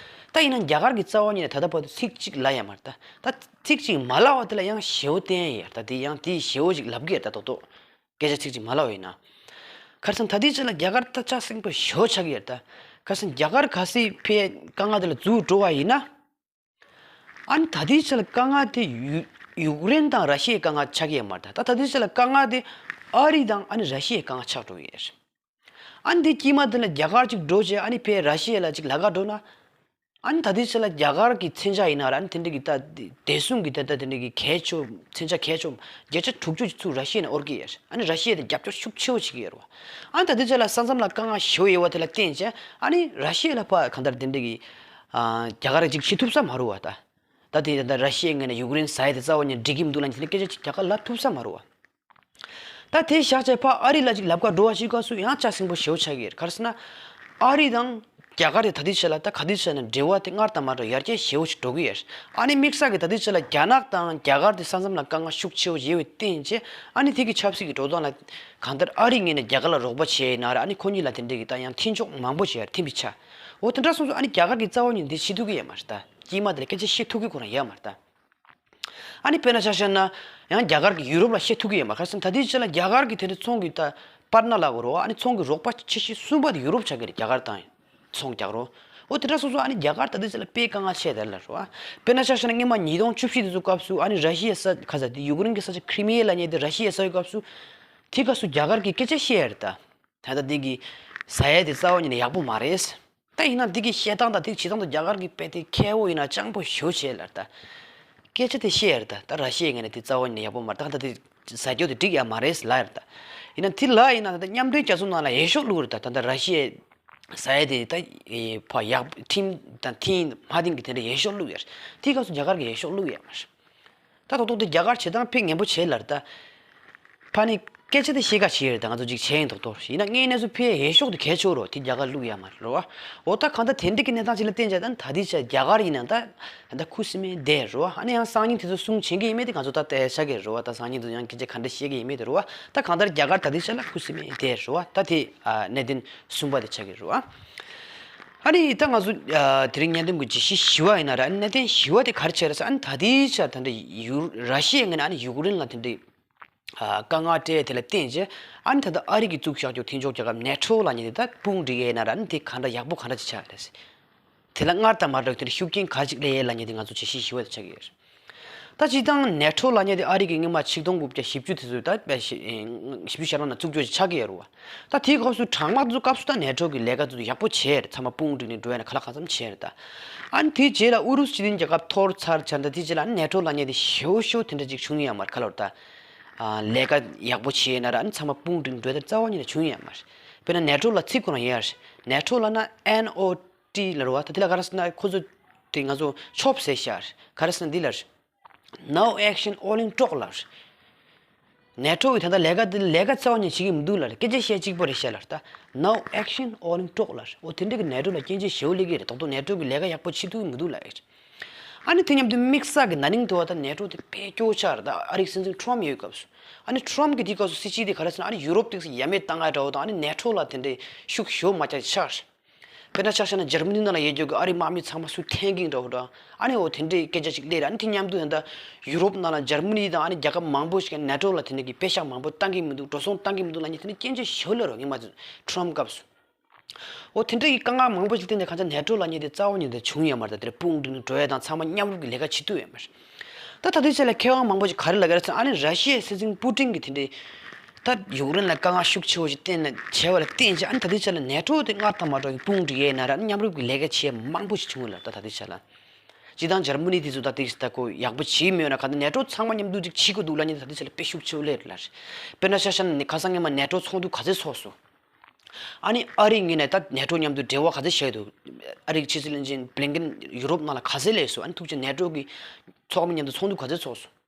ད་ཡིན་ན་རྒྱ་གར་གི་རྩ་བ་ཉིད་ནས་ད་ལྟ་བར་དུ་ཚིག་གཅིག་ལབ་ཡ་མ་རེད་ད། ད་ཚིག་གཅིག་མ་ལབ་པ་དེ་ལ་ཡང་ཞེ་པོ་བསྟན་ཡ་རེད་ད། དེ་ཡང་དེ་ཞེ་པོ་ཅིག་ལབ་ཀྱི་རེད་ད་རྡོག་རྡོག་སྐད་ཆ་ཚིག་གཅིག་མ་ལབ་པ་ཡིན་ན། ཁ་སང་ད་ལྟའི་ཆ་ལ་རྒྱ་གར་ད་ཆགས་སྲིད་པ་ཞེ་པོ་ཆགས་ཀྱི་རེད་ད། ཁ་སང་རྒྱ་གར་གལ་སྲིད་ཕའི་དཀའ་ངལ་དེ་ལ་འཛུལ་འགྲོ་བ་ཡིན་ན། ཨ་ནི་ད་ལྟའི་ཆ་ལ་དཀའ་ངལ་དེ་ཡུ་ཡུཀ་རེན་དང་ར་ཤི་ཡའི་དཀའ་ངལ་ཆགས་ཀྱི་ཡོད་མ་རེད་ད། ད་ད་ལྟའི་ཆ་ལ་དཀའ་ངལ་དེ་ཨ་རི་དང་ཨ་ནི་ར་ཤི་ཡའི་དཀའ་ངལ་ཆགས་འགྲོ་གི་ཡོད་རེད། ཨ་ནི་དེ་དཀྱིལ་མ་དེ་ལ་རྒྱ་གར་གཅིག་འགྲོ་བྱས་ཨ་ནི་ཕའི་ར་ཤི་ཡ་ལ་གཅིག་ལ་ཁ་འགྲོ་ན། ཨ་ནི་ད་ལྟའི་ཆ་ལ་རྒྱ་གར་གྱི་མཚོན་ཆ་ཡིན་ན་ར་ཨ་ནི་དེ་འདྲ་གི་ད་བདེ་སྲུང་གི་ད་ད་དེ་འདྲ་གི་གལ་ཆེ་བ་མཚོན་ཆ་གལ་ཆེ་བ་བརྒྱ་ཆ་དྲུག་ཅུ་ཅིག་ཚུར་ར་ཤི་ཡ་ནས་དབོར་གྱི་ཡོད་རེད། ཨ་ནི་ར་ཤི་ཡ་དེ་རྒྱབ་སྐྱོར་ཤུགས་ཆེ་བོ་བྱེད་ཀྱི་ཡོད་རེད་བ། ཨ་ནི་ད་ལྟའི་ཆ་ལ་ས་མཚམས་ལ་དཀའ་ངལ་ཞེ་པོ་ཡོད་པ་དེ་ལ་བརྟེན་བྱས་ཨ་ནི་ར་ཤི་ཡ་ལ་ཕར་གང་ལྟར་དེ་འདྲ་གི་ཨ་རྒྱ་གར་གཅིག་བྱེད་ཐུབ་ས་མ་རེད་བ་ད། ད་དེ་ད་ར་ཤི་ཡའི་ངོས་ནས་ཡུཀ་རེན་ཟ་ཡ་དེ་རྩ་བ་ཉིད་འགྲིག་གི་མི་འདུག་ལབ་ནས་དེ་འདྲ་སྐད་ཆ་ཅིག་རྒྱ་གར་ལབ་ཐུབ་ས་མ་རེད་བ། ད་དེ་བཞག་བྱས་ཕར་ཨ་རི་ལ་ཅིག་ལབ་ག་འགྲོ་བ་ཞིག་སྐབས་སུ་ཡང་ལྕགས་སྲིན་པོ་ཞེ་པོ་ཆགས་ཀྱི་ཡོད་རེད། ག་རེ་ཟེར་ན། ཨ་རི་དང་རྒྱ་གར་དེ་ད་ལྟའི་ཆ་ལ་ད་ག་དུས་བྱས་ན་འབྲེལ་བ་དེ་སྔར་དང་མ་འདྲ་ཡར་རྒྱས་ཞེ་པོ་ཞིག་འགྲོ་གི་ཡོད་རེད། ཨ་ནི་དམིགས་བསལ་གྱི་ད་ལྟའི་ཆ་ལ་རྒྱ་ནག་དང་རྒྱ་གར་དེ་ས་མཚམས་ལ་དཀའ་ངལ་ཤུགས་ཆེ་བོ་ཡོད་པའི་རྟེན་བྱས་ཨ་ནི་དེ་གི་ཆབ་སྲིད་ཀྱི་འགྲོ་སྟངས་ལ་གང་ལྟར་ཨ་རིའི་ངོས་ནས་རྒྱ་གར་ལ་རོགས་པ་བྱས་ཡིན་ན་ར་ཨ་ནི་ཁོ་གཉིས་ལ་དེ་འདྲའི་གི་ད་ཡང་མཐུན་ཕྱོགས་མང་པོ་ཞིག་ཡར་ཐིམ་པའི་ཆ། འོ་དེ་འདྲ་སོང་ཙང་ཨ་ནི་རྒྱ་གར་གྱི་རྩ་བ་ཉིད་འདི་བྱེད་ཐུབ་ཀྱི་ཡོད་མ་རེད་ད། དཀྱིལ་མ་དེ་ལ་སྐད་ཆ་བཤད་ཐུབ་ཀྱི་ཁོ་རང་ཡོད་མ་རེད་ད། ཨ་ནི་དཔེར་ན་ཆ་བཞག་ན། ཡང་རྒྱ་གར་གྱིས་ཡུ་རོབ་ལ་བཤད་ཐུབ་ཀྱི་ཡོད་མ་རེད། ག་རེ་ཟེར་ན་ད་ལྟའི་ཆ་ལ་རྒྱ་གར་གྱི་དེ་འདྲའི་ཚོང་གི་ད་པར་ན་ལ་གོ་རོ་ཨ་ནི་ཚོང་གི་རོགས་པ་ཆེ་ཤོས་གསུམ་པ་དེ་ཡུ་རོབ་ཆགས་ཀྱི་རེད། རྒྱ་གར་དང་ཚོང་རྒྱག་རོ། འོ་དེ་འདྲ་སོང་ཙང་ཨ་ནི་རྒྱ་གར་ད་ལྟའི་ཆ་ལ་དཔེ་དཀའ་ངལ་ཆེ་དེ་ལ་རོ། དཔེར་ན་ཆ་བཞག་ན་སྔོན་མ་ཉིས་སྟོང་བཅུ་བཞི་དེ་ཚོ་སྐབས་སུ་ཨ་ནི་ར་ཤི་ཡའི་ས་ག་ས་དེ་ཡུཀ་རེན་གྱི་ས་ཆ་ཁྲི་མི་ཡ་ལབ་མཁན་དེ་ར་ཤི་ཡའི་ས་ཡི་སྐབས་སུ། དེ་སྐབས་སུ་རྒྱ་གར་གྱིས་སྐད་ཆ་བཤད་ཡ་རེད་ད། ད་ལྟ་འདི་གི་ཟ་ཡ་དེ་རྩ་བ་ཉིད་ནས་ཡག་པོ་མ་རེད། ད་ཡིན་ན་འདི་གི་བཤད་སྟངས་དང་དེ་བྱེད་སྟངས་དང་རྒྱ་གར་གྱི་དཔེ་དེ་ཁེ་བོ་ཡིན་ན་སྤྱང་པོ་ཞེ་པོ་བྱས་ལབ་རེད་ད། སྐད་ཆ་དེ་བཤད་ཡ་རེད་ད། ད་ར་ཤི་ཡའི་ངོས་ནས་དེ་རྩ་བ་ཉིད་ནས་ཡག་པོ་མ་རེད། ད་ད་དེ་ཟ་རྒྱུ་དེ་འགྲིག་ཡ་མ་རེད་ལབ་ཡ་རེད་ད། ཡིན་ན་དེ་ལབ་ཡིན་ན་ད་ལྟ་མཉམ་འབྲེལ་རྒྱལ་ཚོགས་ནང་ལ་འོས་ཤོག་བླུགས་རེད་ད། ད་ལྟ་ར་ཤི་ཡའི་ཟ་ཡ་དེ་ད་ཕ་ཡག་ཁྲིམས་དང་མཐུན་མ་མཐུན་གྱི་དེ་འདྲ་འོས་ཤོག་བླུགས་ཡ་རེད། དེའི་སྐབས་སུ་རྒྱ་གར་གྱིས་འོས་ཤོག་བླུགས་ཡ་མ་རེད། ད་ཐོག་ཐོག་དེ་རྒྱ་གར་བྱེད་སྟངས་དཔེ་ངན་པོ་བྱས་ལབ་རེད་ད། ཕ་ནི་ སྐད་ཆ་དེ་ཤེས་ཀ་ཤེས་རེད། ད་ང་ཚོ་ཅིག་བྱས་ཡིན་མདོག་མདོག་ཡིན་ན་དངོས་གནས་སུ་ཕའི་འོས་ཤོག་དེ་གལ་ཆེ་བོ་རེད། དེ་རྒྱ་གར་བླུག་ཡ་མ་རེད་རོ། འོ་ད་གང་ལྟར་དེ་འདྲ་གི་གནས་སྟངས་ཅིག་ལ་བརྟེན་བྱས་ད་ད་ལྟའི་ཆ་རྒྱ་གར་ཡིན་ན་ད་ད་ཁུ་སིམ་མེར་བསྡད་རོ། ཨ་ནི་ཡང་སང་ཉིན་དེ་ཚོ་གསུང་བྱེད་ཀྱི་ཡིན་མེད་དེ་ང་ཚོ་ད་ལྟ་ཆ་གི་རོ། ད་སང་ཉིན་དུ་ཡང་སྐད་ཆ་ག་འདྲ་བཤད་ཀྱི་ཡིན་མེད་དེ་རོ། ད་གང་ལྟར་རྒྱ་གར་ད་ལྟའི་ཆ་ལ་ཁུ་སིམ་མེར་བསྡད་རོ། ད་དེ་གནད་དོན་གསུམ་པ་དེ་ཆགས་ཀྱི་རོ། ཨ་ནི་ད་ང་ཚོ་དེ་རིང་བརྙན་འདེམས་ཀྱི་བརྗོད་གཞི་བཞི་བ་ཡིན་ན་ར། ཨ་ནི་གནད་དོན་བཞི་བ་དེ་ག་རེ་བྱས་རེད་ཟེར། ཨ་ནི་ད་ལྟའི་ཆར་དེ་འདྲ་ཡུ་ར་ཤི་ཡའི་ངོས་ནས་ཨ་ནི་ཡུཀ་རེན་ལ་དེ་འདྲའི་དཀའ་ངལ་སྤྲད་དེ་ལ་བརྟེན་བྱས། ཨ་ནི་ད་ལྟ་ཨ་རི་གིས་བཙུགས་བཞག་རྒྱུ་མཐུན་ཕྱོགས་རྒྱལ་ཁབ་ནེ་ཊོ་ལབ་མཁན་དེ་ད་དཔུང་སྒྲིག་ཡས་ཡིན་ན་ར། ཨ་ནི་དེ་ག་འདྲ་ཡག་པོ་ག་འདྲ་ཅིག་ཆགས་རེད། དེ་ལ་སྔར་དང་མ་འདྲ་བའི་དེ་འདྲ་ཤུགས་རྐྱེན་ག་ཅིག་སླེབས་ཡས་ལབ་མཁན་དེ་ང་ཚོ་བརྗོད་གཞི་བཞི་བ་དེ་ཆགས་ཀྱི་ཡོད་རེད། ད་སྤྱིར་བཏང་ནེ་ཊོ་ལབ་མཁན་དེ་ཨ་རི་གིས་སྔོན་མ་ཆིག་སྟོང་དགུ་བརྒྱ་བཞི་བཅུ་དེ་ཚོའི་ད་བཞི་བཅུ་ཞེ་ལྔ་ནང་བཙུགས་རྒྱུ་ཆགས་ཀྱི་ཡོད་རེད་བ། ད་དེའི་སྐབས་སུ་གྲང་དམག་དེ་ཚོ་སྐབས་སུ་ད་ནེ་ཊོ་གི་ལས་ཀ་དེ་ཚོ་ཡག་པོ་བྱས་རེད། ཚང་མ་དཔུང་སྒྲིག་ནས་འགྲོ་ཡ་ན་ག་ལ་གང་འཚམ་བྱས་རེད་ད། ཨ་ནི་དེའི་རྗེས་ལ་ཨུ་རུ་སུ་སྤྱི་མཐུན་རྒྱལ་ཁབ་འཐོར་ཚར་ཚར་ད་དེའི་རྗེས་ལ་ཨ་ནི་ནེ་ཊོ་ལབ་མཁན་དེ་ཞེ་པོ་ཞེ་པོ་དེ་འདྲ་ཅིག་བྱུང་ཡོད་མ་རེད། ག་ལ་རེད་ད། ལས་ཀ་ཡག་པོ་བྱས་ན་ར་ཨ་ནི་ཚང་མ་དཔུང་སྒྲིག་འགྲོ་ཡ་ད་རྩ་བ་ཉིད་ནས་བྱུང་ཡོད་མ་རེད། དཔེར་ན་ནེ་ཊོ་ལ་ཚིག་ཁོ་རང་ཡོད་རེད། ནེ་ཊོ་ལབ་ན་ཨེན་ཨོ་ཊི་ལབ་རེད་བ། ད་དེ་ལ་ག་རེ་ཟེར་ན་ཁོ་ཚོ་དེ་ང་ཚོ་ཆོབ་ཟེར་ཤག་རེད། ག་རེ་ཟེར་ན་འདི་ལ་རེད། No action, all in talk ལབ་རེད། ནེ་ཊོ་གིས་ད་ལྟ་ལས་ཀ་འདི་ལས་ཀ་རྩ་བ་ཉིད་བྱེད་ཀྱི་མི་འདུག་ལབ་རེད། སྐད་ཆ་བཤད་གཅིག་པོ་རེད་ཤག་ལབ་རེད་ད། No action, all in talk ལབ་རེད། འོ་དེ་འདྲ་གི་ནེ་ཊོ་ལ་སྐྱོན་བརྗོད་ཞེ་པོ་སླེབས་ཀྱི་རེད། རྡོག་རྡོག་ནེ་ཊོ་གིས་ལས་ཀ་ཡག་པོ་བྱེད་ཐུབ་ཀྱི་མི་འདུག་ལབ་ཡ་རེད། ཨ་ནི་དེ་མཉམ་དུ་དམིགས་བསལ་གྱི་ན་ནིང་དུ་བ་ད་ནེ་ཊོ་དེ་དཔེ་སྐྱོ་ཆགས་རེད་ད། ཨ་རིའི་སྲིད་འཛིན་ཊརམ་ཡོད་སྐབས་སུ། ཨ་ནི་ཊརམ་གྱིས་དེའི་སྐབས་སུ་སྲིད་སྤྱི་དེ་ག་རེ་ཟེར་ན་ཨ་ནི་ཡུ་རོབ་དེ་ཚོ་ཡ་མེད་བཏང་ཡ་འདྲ་བོ་དང་། ཨ་ནི་ནེ་ཊོ་ལ་དེ་འདྲའི་ཤུགས་ཞེ་པོ་མ་རྒྱག་ཆགས་རེད། དཔེར་ན་ཆ་བཞག་ན་འཇར་མ་ནི་ནང་ལ་ཡོད་རྒྱུ་གི་ཨ་རིའི་དམག་མི་ཚང་མ་སུ་འཐེན་གིན་འདྲ་བོ་འདྲ། ཨ་ནི་འོ་དེ་འདྲའི་སྐད་ཆ་ཅིག་སླེབས་རེད། ཨ་ནི་དེ་མཉམ་དུ་ད་ལྟ་ཡུ་རོབ་ནང་ལ་འཇར་མ་ནི་དང་ཨ་ནི་རྒྱལ་ཁབ་མང་པོ་ཞིག་གིས་ནེ་ཊོ་ལ་དེ་འདྲ་གི་པེ་ཤག་མང་པོ་བཏང་གི་མི་འདུག་འགྲོ་སོང་བཏང་གི་མི་འདུག་ལབ་མཁན་དེ་འདྲ་སྐྱོན་བརྗོད་ཞེ་པོ་སླེབས་རེད་སྔོན་མ་ཊརམ་སྐབས་སུ། འོ་དེ་འདྲ་གི་དཀའ་ངལ་མང་པོ་ཞིག་བརྟེན་ནས་གང་ཅི་ནེ་ཊོ་ལབ་མཁན་དེ་རྩ་བ་ཉིད་ནས་བྱུང་ཡོད་མ་རེད། ད་དེར་དཔུང་སྒྲིག་ནས་འགྲོ་ཡ་དང་ཚང་མ་མཉམ་རུབ་ཀྱི་ལས་ཀ་བྱེད་ཐུབ་ཡོད་མ་རེད། ད་ད་ལྟའི་ཆ་ལ་མཁས་དབང་མང་པོ་ཞིག་ག་རེ་ལབ་ཀྱི་རེད་ཟེར་ན། ཨ་ནི་ར་ཤི་ཡའི་སྲིད་འཛིན་པུ་ཏིན་གྱིས་དེ་འདྲའི་ད་ཡུཀ་རེན་ལ་དཀའ་ངལ་ཤུགས་ཆེ་བོ་ཞིག་བརྟེན་ནས་བྱས་པ་ལ་བརྟེན་བྱས། ཨ་ནི་ད་ལྟའི་ཆ་ལ་ནེ་ཊོ་དེ་སྔར་དང་མ་འདྲ་བའི་དཔུང་སྒྲིག་ཡས་ན་ར། ཨ་ནི་མཉམ་རུབ་ཀྱི་ལས་ཀ་བྱེད་མང་པོ་ཞིག་བྱུང་ཡོད་ལ། ད་ད་ལྟའི་ཆ་ལ་སྤྱིར་བཏང་འཇར་མ་ནི་དེ་ཚོ་ད་དེ་ད་ཁོ་ཡག་པོ་བྱེད་མེད་ན། ག་ད་ནེ་ཊོ་ཚང་མ་མཉམ་དུ་ཅིག་བྱེད་དགོས་འདུག་ལབ་མཁན་ད་ལྟའི་ཆ་ལ་དཔེ་ཤུགས་ཆེ་བོ་སླེབས་ལ་རེད། དཔེར་ན་ཆ་བཞག་ན་ནི་ཁ་སང་སྔོན་མ་ནེ་ཊོ་ཚོགས་འདུ་ག་ཚོད་ཚོགས་སོང་། ཨ་ནི་ཨ་རིའི་ངོས་ནས་ད་ནེ་ཊོ་མཉམ་དུ་འབྲེལ་བ་ག་ཚོད་བྱས་འདུག་ཨ་རིའི་ཕྱི་སྲིད་བློན་ཆེན་བྷི་ལིན་ཀེན་ཡུ་རོབ་ནང་ལ་ག་ཚོད་སླེབས་སོང་། ཨ་ནི་ཐུག་བྱས་ནེ་ཊོ་གི་ཚོགས་མི་མཉམ་དུ་ཚོགས་འདུ་ག་ཚོད་ཚོགས་སོང་།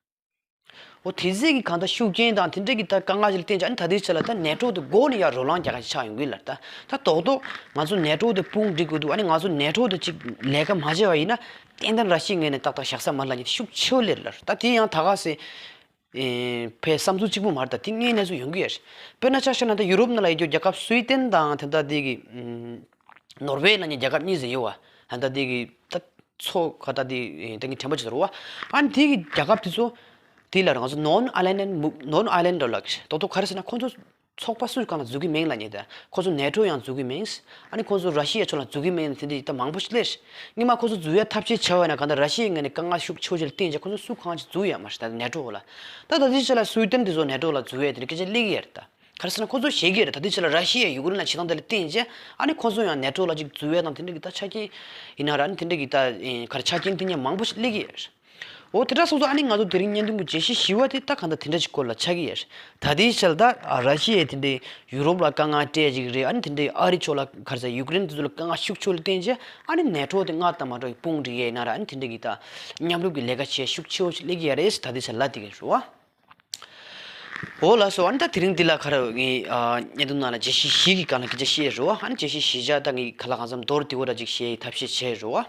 འོ་དེ་ཚོ་གི་གང་ལྟར་ཤུགས་རྐྱེན་དང་དེ་འདྲ་གི་ད་དཀའ་ངལ་ཞིག་ལ་བརྟེན་བྱས། ཨ་ནི་ད་ལྟའི་ཆ་ལ་ད་ནེ་ཊོ་དེ་མགོ་ནས་ཡར་རོ་ལངས་རྒྱག་ག་ཞིག་ཆགས་ཡོང་གི་ལ། ད་ད་རྡོག་རྡོག་ང་ཚོ་ནེ་ཊོ་དེ་དཔུང་སྒྲིག་དགོས་འདུག་ཨ་ནི་ང་ཚོ་ནེ་ཊོ་དེ་ཅིག་ལས་ཀ་མ་བྱས་པ་ཡིན་ན་ཏན་ཏན་ར་ཤི་ཡའི་ངོས་ནས་ཏག་ཏག་བཞག་ས་མ་རེད་ལབ་མཁན་དེ་ཤུགས་ཆེ་བོ་སླེབས་ལ། ད་དེ་ཡང་ད་ག་སེ། ཨེ། ཕའི་བསམ་ཚུལ་གཅིག་པུ་མ་རེད། ད་དེ་དངོས་གནས་སུ་ཡོང་གི་ཡོད་རེད། དཔེར་ན་ཆ་བཞག་ན་ད་ཡུ་རོབ་ནང་ལ་ཡོད་རྒྱུ་རྒྱལ་ཁབ་སུའི་ཌེན་དང་དེ་འདྲ་དེ་གི་ཨམ། ནོར་ཝེ་ལབ་མཁན་རྒྱལ་ཁབ་གཉིས་ཟེར་ཡོད་བ། ད་ལྟ་དེ་གི་ད་མཚོ་ཁ་ད་དེ་ད་གིན་དྲན་པ་བརྗེད་སོང་རེད་བ། ཨ་ནི་དེ་གི་རྒྱལ་ཁབ་དེ་ཚོ་དེ་ལ་ང་ཚོ་ནོན་ཨའི་ལེན་ཌི་ནོན་ཨའི་ལེན་ཌི་ལབ་ཀྱི་རེད། རྡོག་རྡོག་ག་རེ་ཟེར་ན་ཁོང་ཚོ་ཚོགས་པ་སུ་གང་ལ་འཛུལ་གི་མིན་ལབ་མཁན་དང་། ཁོ་ཚོ་ནེ་ཊོ་ཡང་འཛུལ་གི་མིན། ཨ་ནི་ཁོ་ཚོ་ར་ཤི་ཡའི་ཕྱོགས་ལ་འཛུལ་གི་མིན་དེ་འདྲ་ད་མང་པོ་ཞིག་སླེབས། སྔོན་མ་ཁོ་ཚོ་འཛུལ་ཡ་ཐབས་ཤེས་བྱས་པ་ཡིན་ན་གང་ལྟར་ར་ཤི་ཡའི་ངོས་ནས་དཀའ་ངལ་ཤུགས་ཆེ་ཆེ་ལ་བརྟེན་བྱས་ཁོ་ཚོ་སུ་གང་ཞིག་འཛུལ་ཡོད་མ་རེད། ད་ནེ་ཊོ་ལ། ད་ད་ལྟའི་ཆ་ལ་སུའི་ཌེན་དེ་ཚོ་ནེ་ཊོ་ལ་འཛུལ་ཡ་དེ་འདྲ་སྐད་ཆ་སླེབས་ཀྱི་ཡོད་རེད་ད། ག་རེ་ཟེར་ན་ཁོ་ཚོ་ཤེས་ཀྱི་རེད། ད་ལྟའི་ཆ་ལ་ར་ཤི་ཡའི་ཡུཀ་རེན་ལ་བྱེད་སྟངས་དེ་ལ་བརྟེན་བྱས་ཨ་ནི་ཁོ་ཚོ་ཡང་ནེ་ཊོ་ལ་ཅིག་འཛུལ་ཡ་དང་དེ་འདྲ་གི་ད་ཆ་རྐྱེན་ཡིན་ན་ར། ཨ་ནི་དེ་འདྲ་གི་ད་ག་རེ་ཆ་རྐྱེན་དེ་ཉིད་མང་པོ་ཞིག་སླེབས་ཀྱི་ཡོད་རེད། འོ་དེ་འདྲ་སོང་ཙང་ཨ་ནི་ང་ཚོ་དེ་རིང་བརྙན་ཐུང་གི་བརྗོད་གཞི་བཞི་བ་དེ་ད་གང་ལྟར་དེ་འདྲ་ཅིག་སྐོར་ལ་ཆགས་ཀྱི་ཡོད་རེད། ད་ལྟའི་ཆར་ད་ཨ་ར་ཤི་ཡས་དེ་འདྲའི་ཡུ་རོབ་ལ་དཀའ་ངལ་སྤྲད་ཅིག་རེད། ཨ་ནི་དེ་འདྲའི་ཨ་རི་ཕྱོགས་ལ་ག་རེ་ཟེར་ཡུཀ་རེན་དེ་ཚོ་ལ་དཀའ་ངལ་ཤུགས་ཆེ་ལ་བརྟེན་བྱས་ཨ་ནི་ནེ་ཊོ་དེ་སྔར་དང་མ་འདྲ་བའི་དཔུང་སྒྲིག་ཡས་ཡིན་ན་ར། ཨ་ནི་དེ་འདྲ་གི་ད་མཉམ་རུབ་ཀྱི་ལས་ཀ་བྱེད་ཤུགས་ཆེ་བོ་ཞིག་སླེབས་ཀྱི་ཡོད་རེད། ད་ལྟའི་ཆར་ལབ་དེ་ག་རེད་བ། འོ་ལགས་སོ། ཨ་ནི་ད་དེ་རིང་འདི་ལ་ག་རེ་ངས་ཨ་བརྙན་ཐུང་ནང་ལ་བརྗོད་གཞི་བཞི་གི་སྒང་ལ་སྐད་ཆ་བཤད་རེད་བ། ཨ་ནི་བརྗོད་གཞི་བཞི་ཆ་ད་ངས་ག་ལ་གང་འཚམ་མདོར་བསྡུས་པ་འདྲ་ཅིག་བཤད་ཐབས་ཤེས་བྱས་རེད་བ།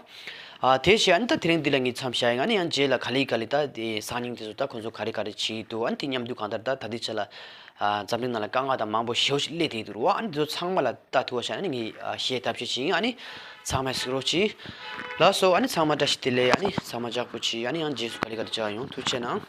ཨ་དེ་བྱས་ཨ་ནི་ད་དེ་རིང་འདི་ལ་ངས་མཚམས་བཞག་ཡིན། ཨ་ནི་ཡང་རྗེས་ལ་ག་ལེ་ག་ལེ་ད་དེ་སང་ཉིན་དེ་ཚོ་ད་ཁོང་ཚོ་ག་རེ་ག་རེ་བྱེད་ཀྱི་འདུག་ཨ་ནི་དེ་མཉམ་དུ་གང་ལྟར་ད་ད་ལྟའི་ཆ་ལ་ཨ་འཛམ་གླིང་ནང་ལ་དཀའ་ངལ་དང་མང་པོ་ཞེ་པོ་ཞིག་སླེབས་བསྡད་འདུག་རེད་བ། ཨ་ནི་དེ་ཚོ་ཚང་མ་ལ་ལྟ་ཐུབ་པ་བྱས་ཨ་ནི་ངས་ཨ་བཤད་ཐབས་ཤེས་བྱེད་ཡིན། ཨ་ནི་ཚང་མས་གཟིགས་རོགས་གྱིས། ལགས་སོ། ཨ་ནི་ཚང་མ་བཀྲ་ཤིས་བདེ་ལེགས། ཨ་ནི་ཚང་མ་ལྗགས་པོ་གྱིས། ཨ་ནི་ཡང་རྗེས་སུ་ག་ལེ་ག་ལེ་མཇལ་ཡོང་། ཐུགས་རྗེ་གནང་།